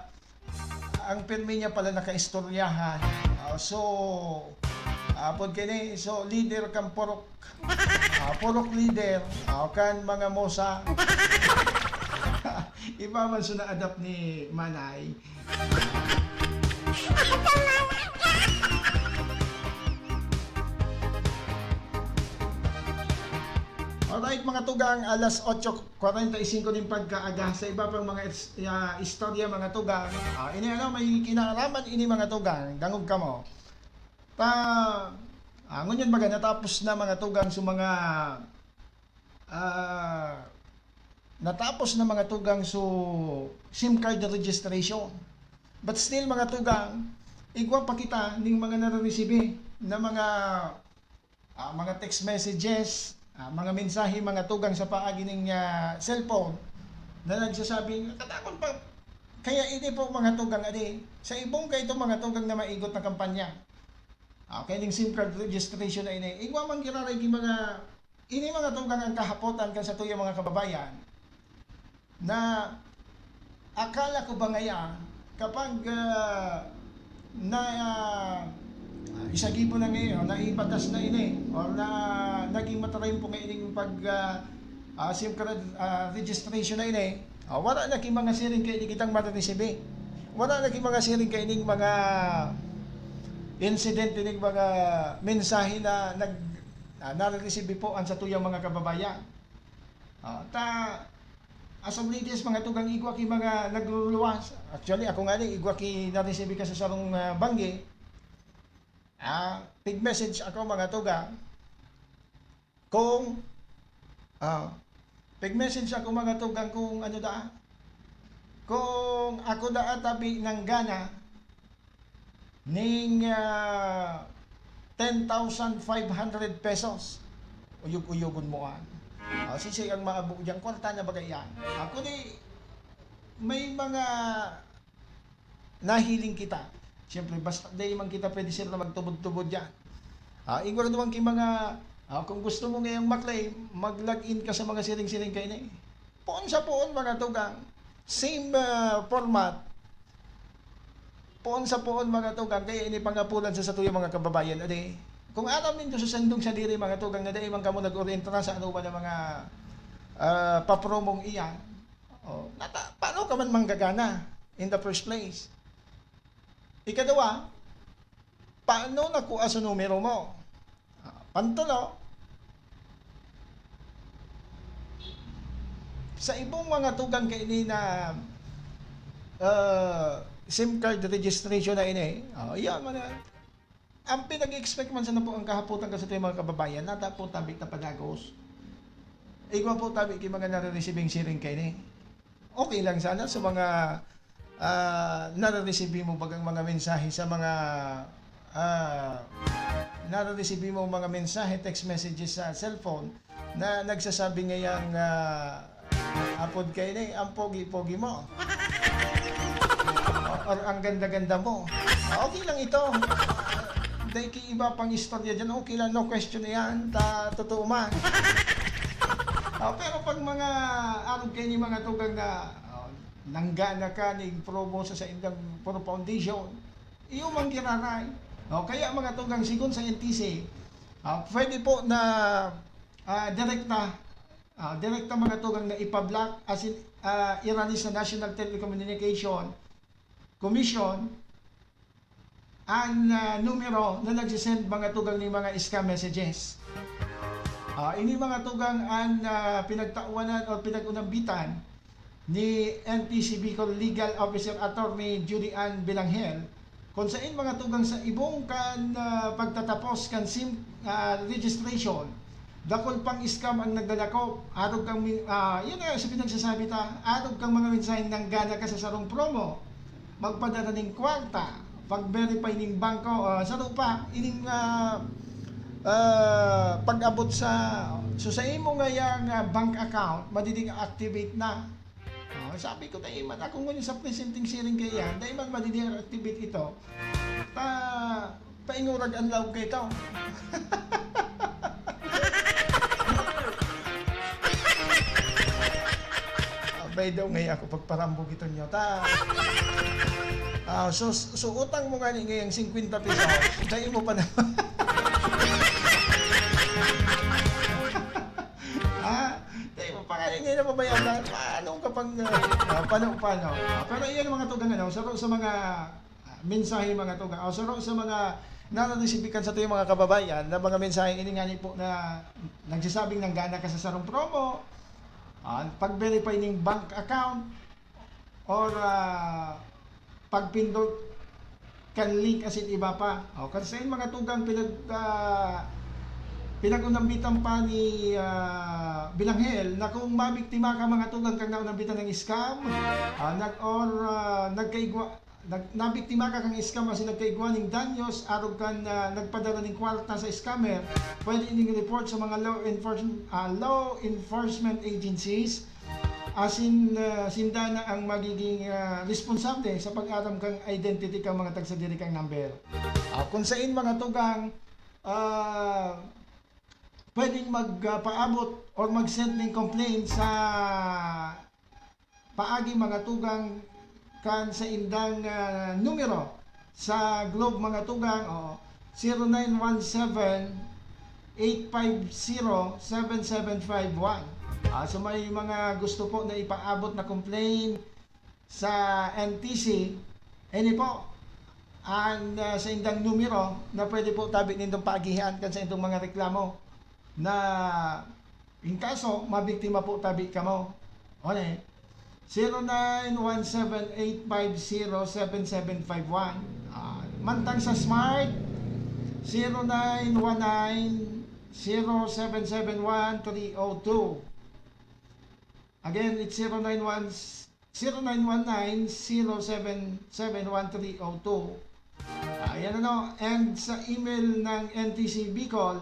ang pirmi niya pala nakaistoryahan. Ah, so, apod kini, so, leader kan purok. Ah, purok leader, ah, kan mga mosa. Iba man so na-adapt ni Manay. Alright, mga tugang, alas otso kwarenta y singko nin pagkaaga. Sa iba pang mga is-, ah, istorya, mga tugang, ah, ini ano, may kinaaraman ini, mga tugang, dangog kamo. Ta, ah, ngunyan baga natapos na, mga tugang, so mga, ah, natapos na, mga tugang, so SIM card registration. But still, mga tugang, igwa pa kita ning mga nareresibi na mga, ah, mga text messages, ah, mga mensahe, mga tugang, sa paagi ning, ah, cellphone na nagsasabi, "Katakot pa." Kaya ini po, mga tugang, adi, sa ibong kaito, mga tugang, na maigot na kampanya. Ah, kaya ning SIM card registration na ini, igwa man giraray ki mga, ini, mga tugang, ang kahapotan kan satuyang mga kababayan na akala ko ba ngaya kapag, ah, na, ah, isagibo na ngayon, naibatas na ini, or na naging matarempo nga ining pag, ah, ah, SIM card, ah, registration na ini, ah, wala na ki mga siring kaini kitang mareresibi. Wala na ki mga siring kaining mga insidente, ning mga mensahe na nag-, ah, nareresibi po an satuyang mga kababayan. Ah, ta, as of latest, mga tugang, igwa ki mga nagluluwas. Actually, ako ngani, igwa ki naresibi ka sa sarong, ah, banggi. Ah, pig-message ako, mga tugang. Kung, ah, pig-message ako, mga tugang, kung ano daa. Kung ako daa tabi nanggana ning, ah, ten thousand five hundred pesos. uyog-uyogon mo an. Ah, siisay ang maabo diyan? Kwarta na baga iyan. Ah, kundi may mga nahiling kita. Siyempre, basta dai man kita pwede, sir, na magtubod-tubod diyan. Ah, igwa duman ki mga, ah, kung gusto mo ngayang maklay, mag-log in ka sa mga siring-siring kaini. Poon sa poon, mga tugang. Same, ah, format. Poon sa poon, mga tugang, kaya ini pangapulan sa satuyang mga kababayan. Adi, kung aram nindo sa sandong sadiri, mga tugang, na dai man kamo nag-orientar sa ano ba na mga, ah, papromong iyan, oh, nata-, paano ka man manggagana in the first place? Ikaduwa, paano nakua sa numero mo? Ah, pantulo, sa ibong mga tugang kaini na, ah, SIM card registration na ini, oh, iyan man na. Ang pinag-expect man sana po ang kahapotan kasi ito yung mga kababayan, nata po tabi na padagos. Igwa po tabi ki mga nare-receiving siring kaini. Okay lang sana sa mga, ah, nare-receive mo bagang mga mensahe sa mga, ah, nare-receive mo mga mensahe, text messages sa cellphone na nagsasabi ngayang, ah, apod kaini, ang pogi-pogi mo. Or ang ganda-ganda mo. Ah, okay lang ito. Dai ki iba pang istorya diyan, okay lang, no question iyan, ta totoo man. Ah, pero pag mga arog kaini mga tugang na, ah, nanggana ka ning promo sa saindang Pro Foundation, iyo man giraray. O, kaya mga tugang, sigon sa N T C, ah, pwede po na, ah, direkta, ah, direkta mga tugang na ipa-block, as in, ah, irani sa National Telecommunication Commission an, ah, numero na nagsisend mga tugang ning mga scam messages. Ah, ini mga tugang an, ah, pinagtawanan o pinag-unambitan ni N T C Bicol Legal Officer Attorney Judy Ann Bilangel, kung sain mga tugang sa ibong kan, ah, pagtatapos kan SIM, ah, registration, dakul pang scam ang nagdadakop. Arog kang mi-, ah, yun nga, sa pinagsasabi ta, arog kang mga mensaheng nanggana ka sa sarong promo, magpadara ning kwarta, pag-verify ning bangko, ah, saro pa, ining, ah, ah, pag-abot sa, so sa imo ngayang, ah, bank account, madi-deactivate na. Oh, sabi ko, "Dai man ako ngunyan sa presenting siring kaiyan, dai man madi-deactivate ito." Ta, paingurag an lawog kaito. Abay daw ngay ako pagparambog ito niyo, ta. Ah, so, so utang mo ngani ngayang singkwenta pesos, dai mo pa na. Ah, dai mo pa ngani ngayon nababayaran. Paano ka pang, ah, ah, paano, paano? Ah, pero iyan ang mga tugang, ano, saro sa mga, ah, mensahe, mga tugang. O, saro sa mga nare-receive kan satuyang mga kababayan na mga mensahe ini ngani po na nagsasabing nanggana ka sa sarong promo, ah, pag-verify ning bank account, or, ah, pagpindot kan link asin iba pa. O, kan sain mga tugang pinag-, ah, pinag-unambitan pa ni, ah, Bilanghel na kung mabiktima ka mga tugang kang naunambitan ng scam, ah, nag-, or, ah, nagkaigwa, nag-, nabiktima ka kang scam asin nagkaigwa ning danyos arog kan, ah, nagpadara ning kwarta sa scammer, pwede ining report sa mga law enforcement, ah, law enforcement agencies. Asin, ah, sinda na ang magiging, ah, responsable sa pag-aram kang identity kang mga tagsadiri kang number. Ah, kung sain mga tugang, ah, pwedeng mag, ah, paabot or mag-send ning complaint sa paagi mga tugang kan saindang, ah, numero sa Globe mga tugang, o, zero nine one seven, eight five zero, seven seven five one. Ah, so may mga gusto po na ipaabot na complaint sa N T C, ini po an, ah, saindang numero na pwede po tabi nindong paagihan kan saindong mga reklamo na in kaso mabiktima po tabi kamo. One, zero nine one seven eight five zero seven seven five one. Ah, mantang sa Smart, zero nine one nine, zero seven seven one, three oh two. Again, it's zero nine one, zero nine one nine, zero seven seven one, three oh two. Ayan, ano, and sa email ng N T C Bicol,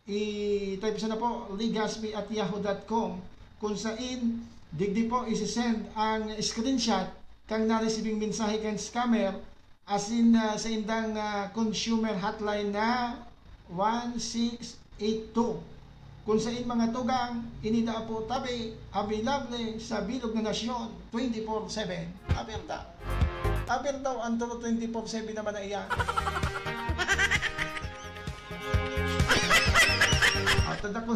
i-type sa na po, legaspi at yahoo dot com, kung sain digdi po isi-send ang screenshot kan naresibing mensahe kan scammer asin, ah, sa indang, ah, consumer hotline na one six eight two. Kung sain mga tugang, ini daa po tabi available sa bilog na nasyon, twenty-four seven. Aber daw. Aber daw, ang turo twenty-four seven naman na iyan. Ato dakul,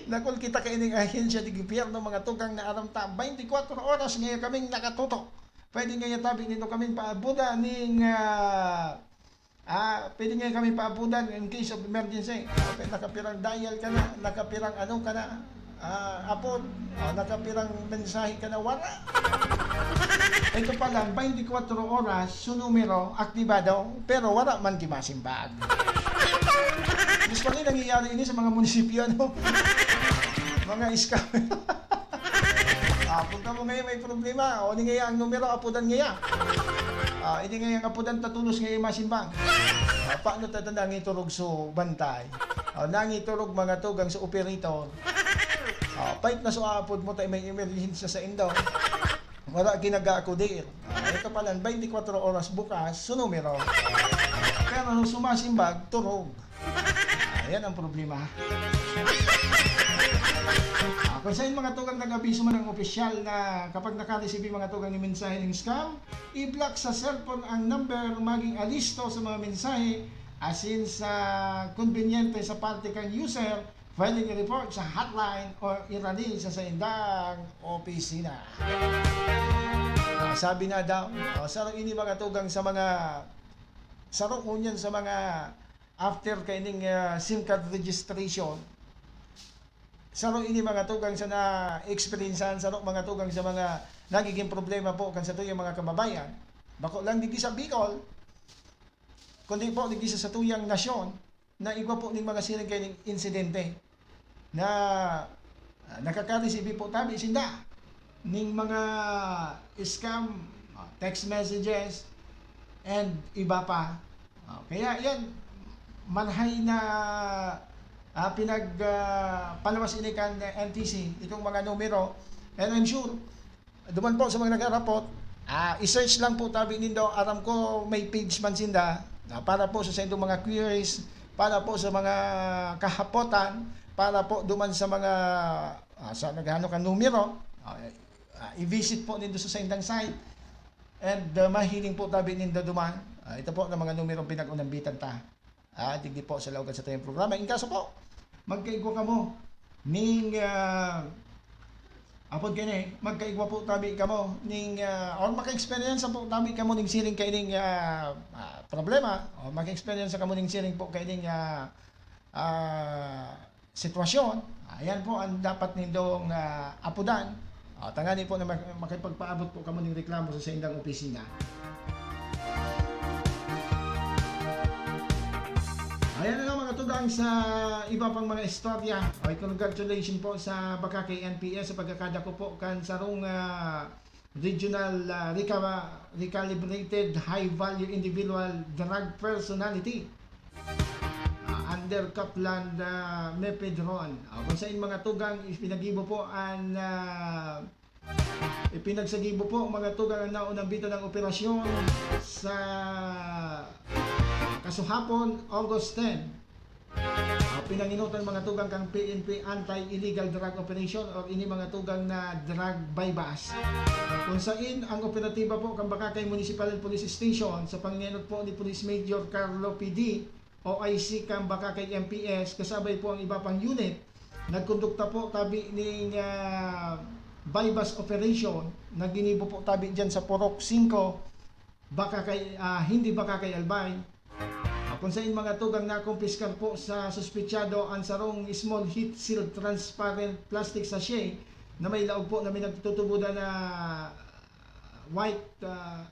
dakul kita kaining ahensya di gobyerno, mga tugang, na aram ta, twenty-four oras ngayon kaming nakatutok. Pwede ngaya tabi nindo kaming paabudan ning, ah, ah, pwede ngaya kami paabudan in case of emergency. Ah, pe-, nakapirang dial ka na, nakapirang ano ka na, ah, apod, ah, nakapirang mensahe ka na, wala. Ito pa lang, twenty-four oras, su numero, aktibado, pero wala man gimasimbag. Mas pa rin nangyayari ini sa mga munisipyo, ano? Mga scam. Ah, punta mo ngayon, may problema. O, ini ngaya ang numero, apudan ngaya. Ah, ini ngaya ang apudan, tatulos ngaya masimbang. Ah, paano tata nangiturog so bantay? Ah, nangiturog mga tugang sa operator. Ah, pait na so apod mo, tayo may emergency sa indo. Wala ginagakudir. Ah, ito pala, twenty-four oras bukas, so numero. Pero sumasimbag, turog. Ayan ang problema. Ah, kung saan mga tugang nag-abiso man ang opisyal na kapag nakaresibi mga tugang ng mensahe ng scam, i-block sa cellphone ang number, maging alisto sa mga mensahe, asin sa konbinyente sa parte kang user, pwedeng i-report sa hotline o irali sa saindang opisina. Ah, sabi na daw, oh, saro ini mga tugang sa mga, saro ngunyan sa mga after kaining, ah, sim card registration, saro ini mga tugang sa na-experiencehan, saro mga tugang sa mga nagiging problema po kan satuyang mga kababayan. Bako lang digdi sa Bicol, kundi po digdi sa satuyang nasyon, na igwa po ning mga siring kaining insidente na, ah, nakakaresibi po tabi sinda ning mga scam, ah, text messages, and iba pa. Ah, kaya yan, malhay na, ah, pinag, ah, paluwas ini kan N T C, itong mga numero. And I'm sure, duman po sa mga nagarapot, ah, i-search lang po tabi nindo. Aram ko may page man sinda, ah, para po sa saindong mga queries, para po sa mga kahapotan, para po duman sa mga, ah, sa naghano ka numero, ah, ah, i-visit po nindo sa saindang site. And, ah, mahiling po tabi nindo duman. Ah, ito po na mga numerong pinag-unambitan ta. Ah, digdi po sa laog kan satuyang programa. In kaso po, magkaigwa kamo ning, ah, apod kini, magkaigwa po tabi kamo ning, ah, or maka-experience po tabi kamo ning siring kaining, ah, ah, problema, o maka-experience kamo ning siring po kaining, ah, ah, sitwasyon, ayan po ang dapat nindong, ah, apudan. O, tangani po na mak-, makipagpaabot po kamo ning reklamo sa saindang opisina. Ayan na lang, mga tugang, sa iba pang mga istorya. Okay, congratulations po sa Bakakay N P S sa pagkakadako po kan sarong, ah, regional, ah, reca-, recalibrated high value individual drug personality, ah, under Kaplan, ah, Mepedron. Ah, kung sain mga tugang ipinagibo po an, ah, ipinagsagibo po mga tugang ang naunambitan ng operasyon sa kasuhapon, August ten. Ah, pinanginutan mga tugang kang P N P Anti-Illegal Drug Operation or ini mga tugang na drug buy-bust. Kung sain ang operatiba po kang Bakakay Municipal Police Station sa pangenot po ni Police Major Carlo P D, O I C kang Bakakay M P S, kasabay po ang iba pang unit, nagkondukta po tabi ning, ah, buy-bust operation na ginibo po tabi dyan sa Purok singko, Bakakay, ah, hindi Bakakay Albay. Ah, kung sain mga tugang nakumpiskar po sa suspetsado ang sarong small heat-sealed transparent plastic sachet na may laog po na may nagtutubodan na white, ah,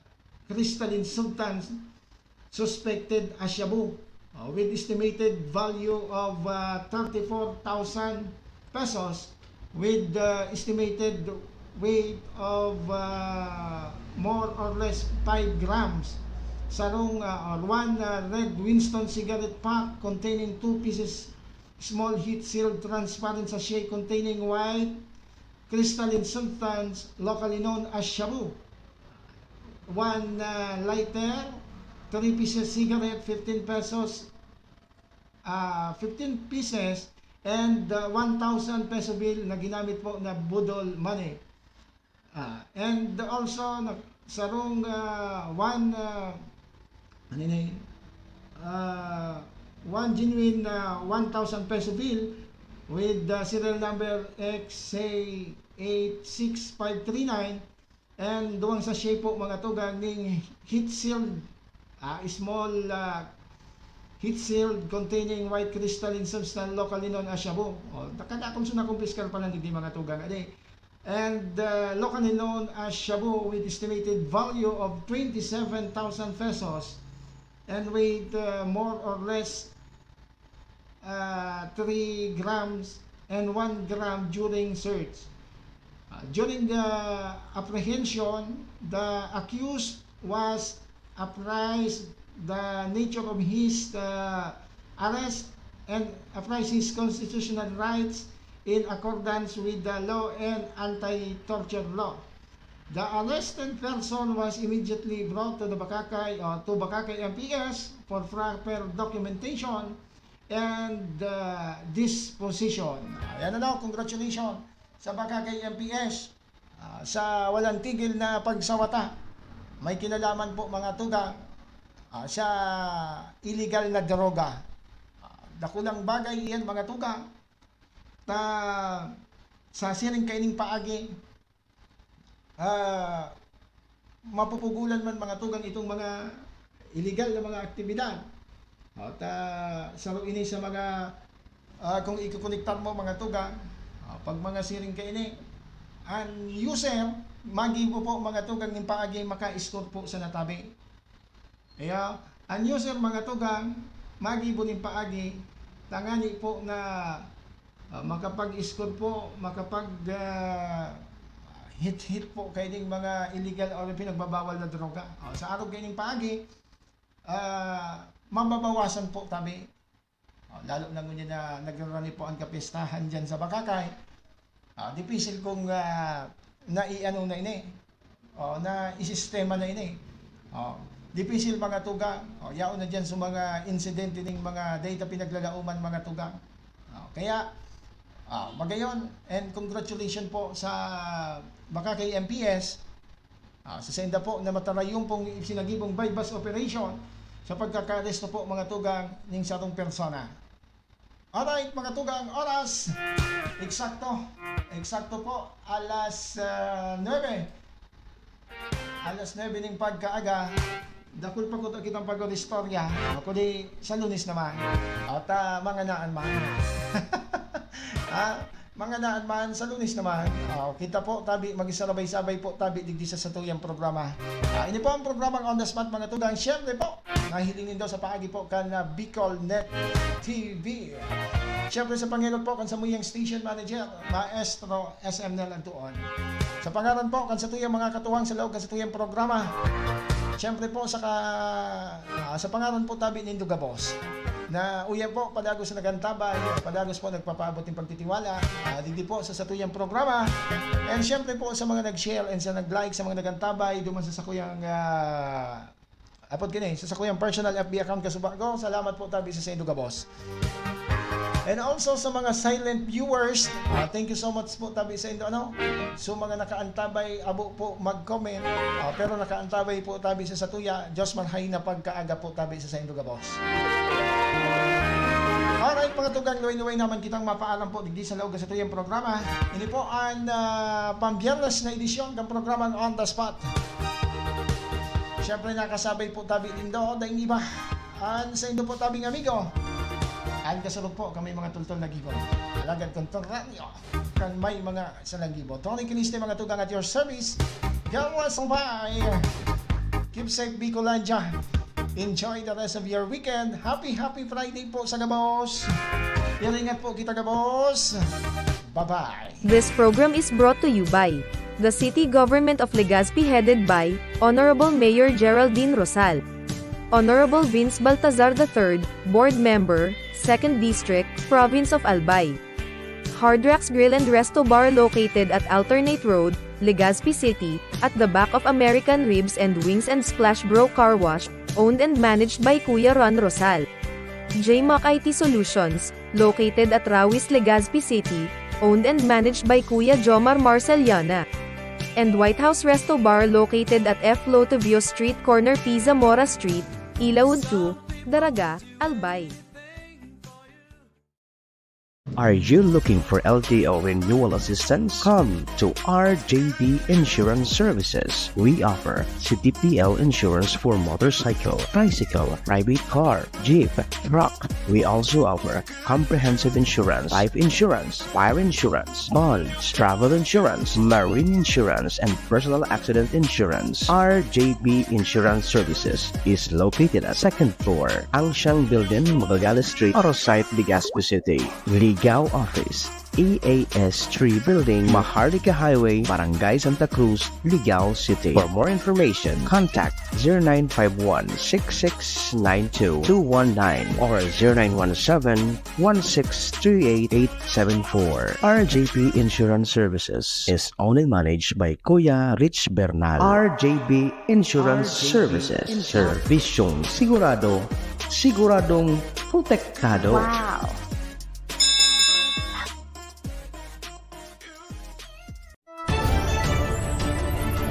crystalline substance suspected as shabu, ah, with estimated value of, ah, thirty-four thousand pesos, with, ah, estimated weight of, ah, more or less five grams. Sarong, ah, or one, ah, red Winston cigarette pack containing two pieces small heat-sealed transparent sachet containing white crystalline substance, locally known as shabu. One, uh, lighter, three pieces cigarette, fifteen pesos, uh, fifteen pieces, and, uh, one thousand peso bill na ginamit po na budol money. Ah, and also, nag-, sarong, ah, one, ah, ano yun eh? Ah, one genuine, ah, one thousand peso bill with the serial number X A eight six five three nine, and duwang sachet po, mga tugang, ning heat sealed, ah, small, ah, heat sealed containing white crystalline substance locally known as shabu. O, kadakul sa nakumpiskar pa lang digdi, mga tugang, adi. And, uh, locally known as shabu, with estimated value of twenty-seven thousand pesos and weighed, uh, more or less, uh, three grams and one gram during search. Uh, during the apprehension, the accused was apprised the nature of his, uh, arrest and apprised his constitutional rights in accordance with the law and anti-torture law. The arrested person was immediately brought to the Bacacay, uh, to Bacacay M P S for proper documentation and, uh, disposition. Ayan na daw, congratulations sa Bacacay M P S, ah, sa walang tigil na pagsawata. May kinalaman po, mga tugang, ah, sa illegal na droga. Ah, dakulang bagay iyan, mga tugang. Ta, sa siring kaining paagi, ah, mapupugulan man, mga tugang, itong mga illegal na mga aktibidad. At, ah, saro ini sa mga, ah, kung ikokonektar mo, mga tugang, ah, pag mga siring kaini, an user, magibo po, mga tugang, nin paagi maka-score po sa natabi. Kaya, an user, mga tugang, magibo nin paagi, tangani po na, ah, makapag-score po, makapag, ah, hit-hit po kaining mga illegal or pinagbabawal na droga. Ah, sa arog kaining paagi, ah, mababawasan po tabi. Ah, lalo na ngunyan na nagrarani po ang kapistahan diyan sa Bacacay. Ah, dipisil kung, ah, naiano na ini. Oh, naisistema na ini. Oh, dipisil, mga tugang. Oh, yaon na diyan sa mga insidente ning mga data pinaglalauman, mga tugang. Oh, kaya, ah, magayon, and congratulations po sa Bacacay M P S. Ah, sa sainda po na matarayon pong isinagibong buy-bust operation sa pagkakaaresto po, mga tugang, ning sarong persona. Alright, mga tugang, oras. Eksakto. Eksakto po, alas, ah, nuebe. Alas nuebe ning pagkaaga. Dakul pa kuta kitang pag-istorya. Kundi sa Lunes naman. At, ah, mga naan man. Ah, mga naan man, sa Lunes naman. Ah, kita po, tabi, magsasabay-sabay po, tabi, digdi sa satuyang programa. Ah, ini po ang programang On the Spot, mga tugang. Siyempre po, nahiling nindo sa paagi po kan, ah, Bicol Net T V. Siyempre, sa pangenot po kan samuyang station manager, Maestro S M Nel Antuon. Sa pangaran po kan satuyang mga katuwang sa laog kan satuyang programa. Siyempre po, sa ka-, ah, sa pangaran po tabi nindo gabos. Na uya po, padagos na nagantabay, padagos po nagpapaabot nin pagtitiwala, ah, digdi po sa satuyang programa. And siyempre po sa mga nag-share and sa nag-like, sa mga nagantabay, duman sa sakuyang, ah, apod kini, sa sakuyang personal F B account kasuba ko, salamat po tabi sa saindo gabos. And also sa mga silent viewers, ah, thank you so much po tabi saindo, ano. So, mga nakaantabay, abo po mag-comment, ah, pero nakaantabay po tabi sa satuya, Diyos marhay na pagkaaga po tabi sa saindo gabos. Alright, mga tugang, luway-luway naman kitang mapaalam po digdi sa laog sa satuyang programa. Ini po ang, ah, pambiyernes na edisyon ng programang On the Spot. Siyempre, nakasabay po tabi nindo, daing iba. An saindo po tabing amigo. An kasurog po, kami mga tultol na gibo. Alagad kontraryo, kan may mga salanggibo. Tony Kiniste, mga tugang, at your service. God bless, bye. Keep safe, Bicolandia. Enjoy the rest of your weekend. Happy, happy Friday po sa gabos. Iringat po kita gabos. Bye-bye. This program is brought to you by the City Government of Legazpi, headed by Honorable Mayor Geraldine Rosal. Honorable Vince Baltazar the third, Board Member, Second District, Province of Albay. Hard Rocks Grill and Resto Bar located at Alternate Road, Legazpi City, at the back of American Ribs and Wings and Splash Bro Car Wash, owned and managed by Kuya Ron Rosal. J Mac I T Solutions, located at Rawis, Legazpi City, owned and managed by Kuya Jomar Marceliana. And White House Resto Bar located at F Lotovio Street, corner P Zamora Street, Ilaud two, Daraga, Albay. Are you looking for L T O renewal assistance? Come to R J B Insurance Services. We offer C T P L insurance for motorcycle, tricycle, private car, jeep, truck. We also offer comprehensive insurance, life insurance, fire insurance, bonds, travel insurance, marine insurance, and personal accident insurance. R J B Insurance Services is located at second floor, Angsiang Building, Magallanes Street, Arosite, Legazpi City. Ligao Office, E A S three Building, Maharlika Highway, Barangay Santa Cruz, Ligao City. For more information, contact zero nine five one six six nine two two one nine or zero nine one seven one six three eight eight seven four. R J P Insurance Services is owned and managed by Kuya Rich Bernal. R J P Insurance Services, serbisyong sigurado, siguradong protektado. Wow!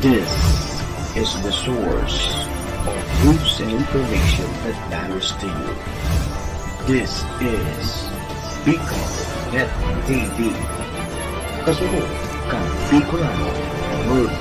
This is the source of news and information that matters to you. This is Bicol Net T V. Kasunod kan Bicolano World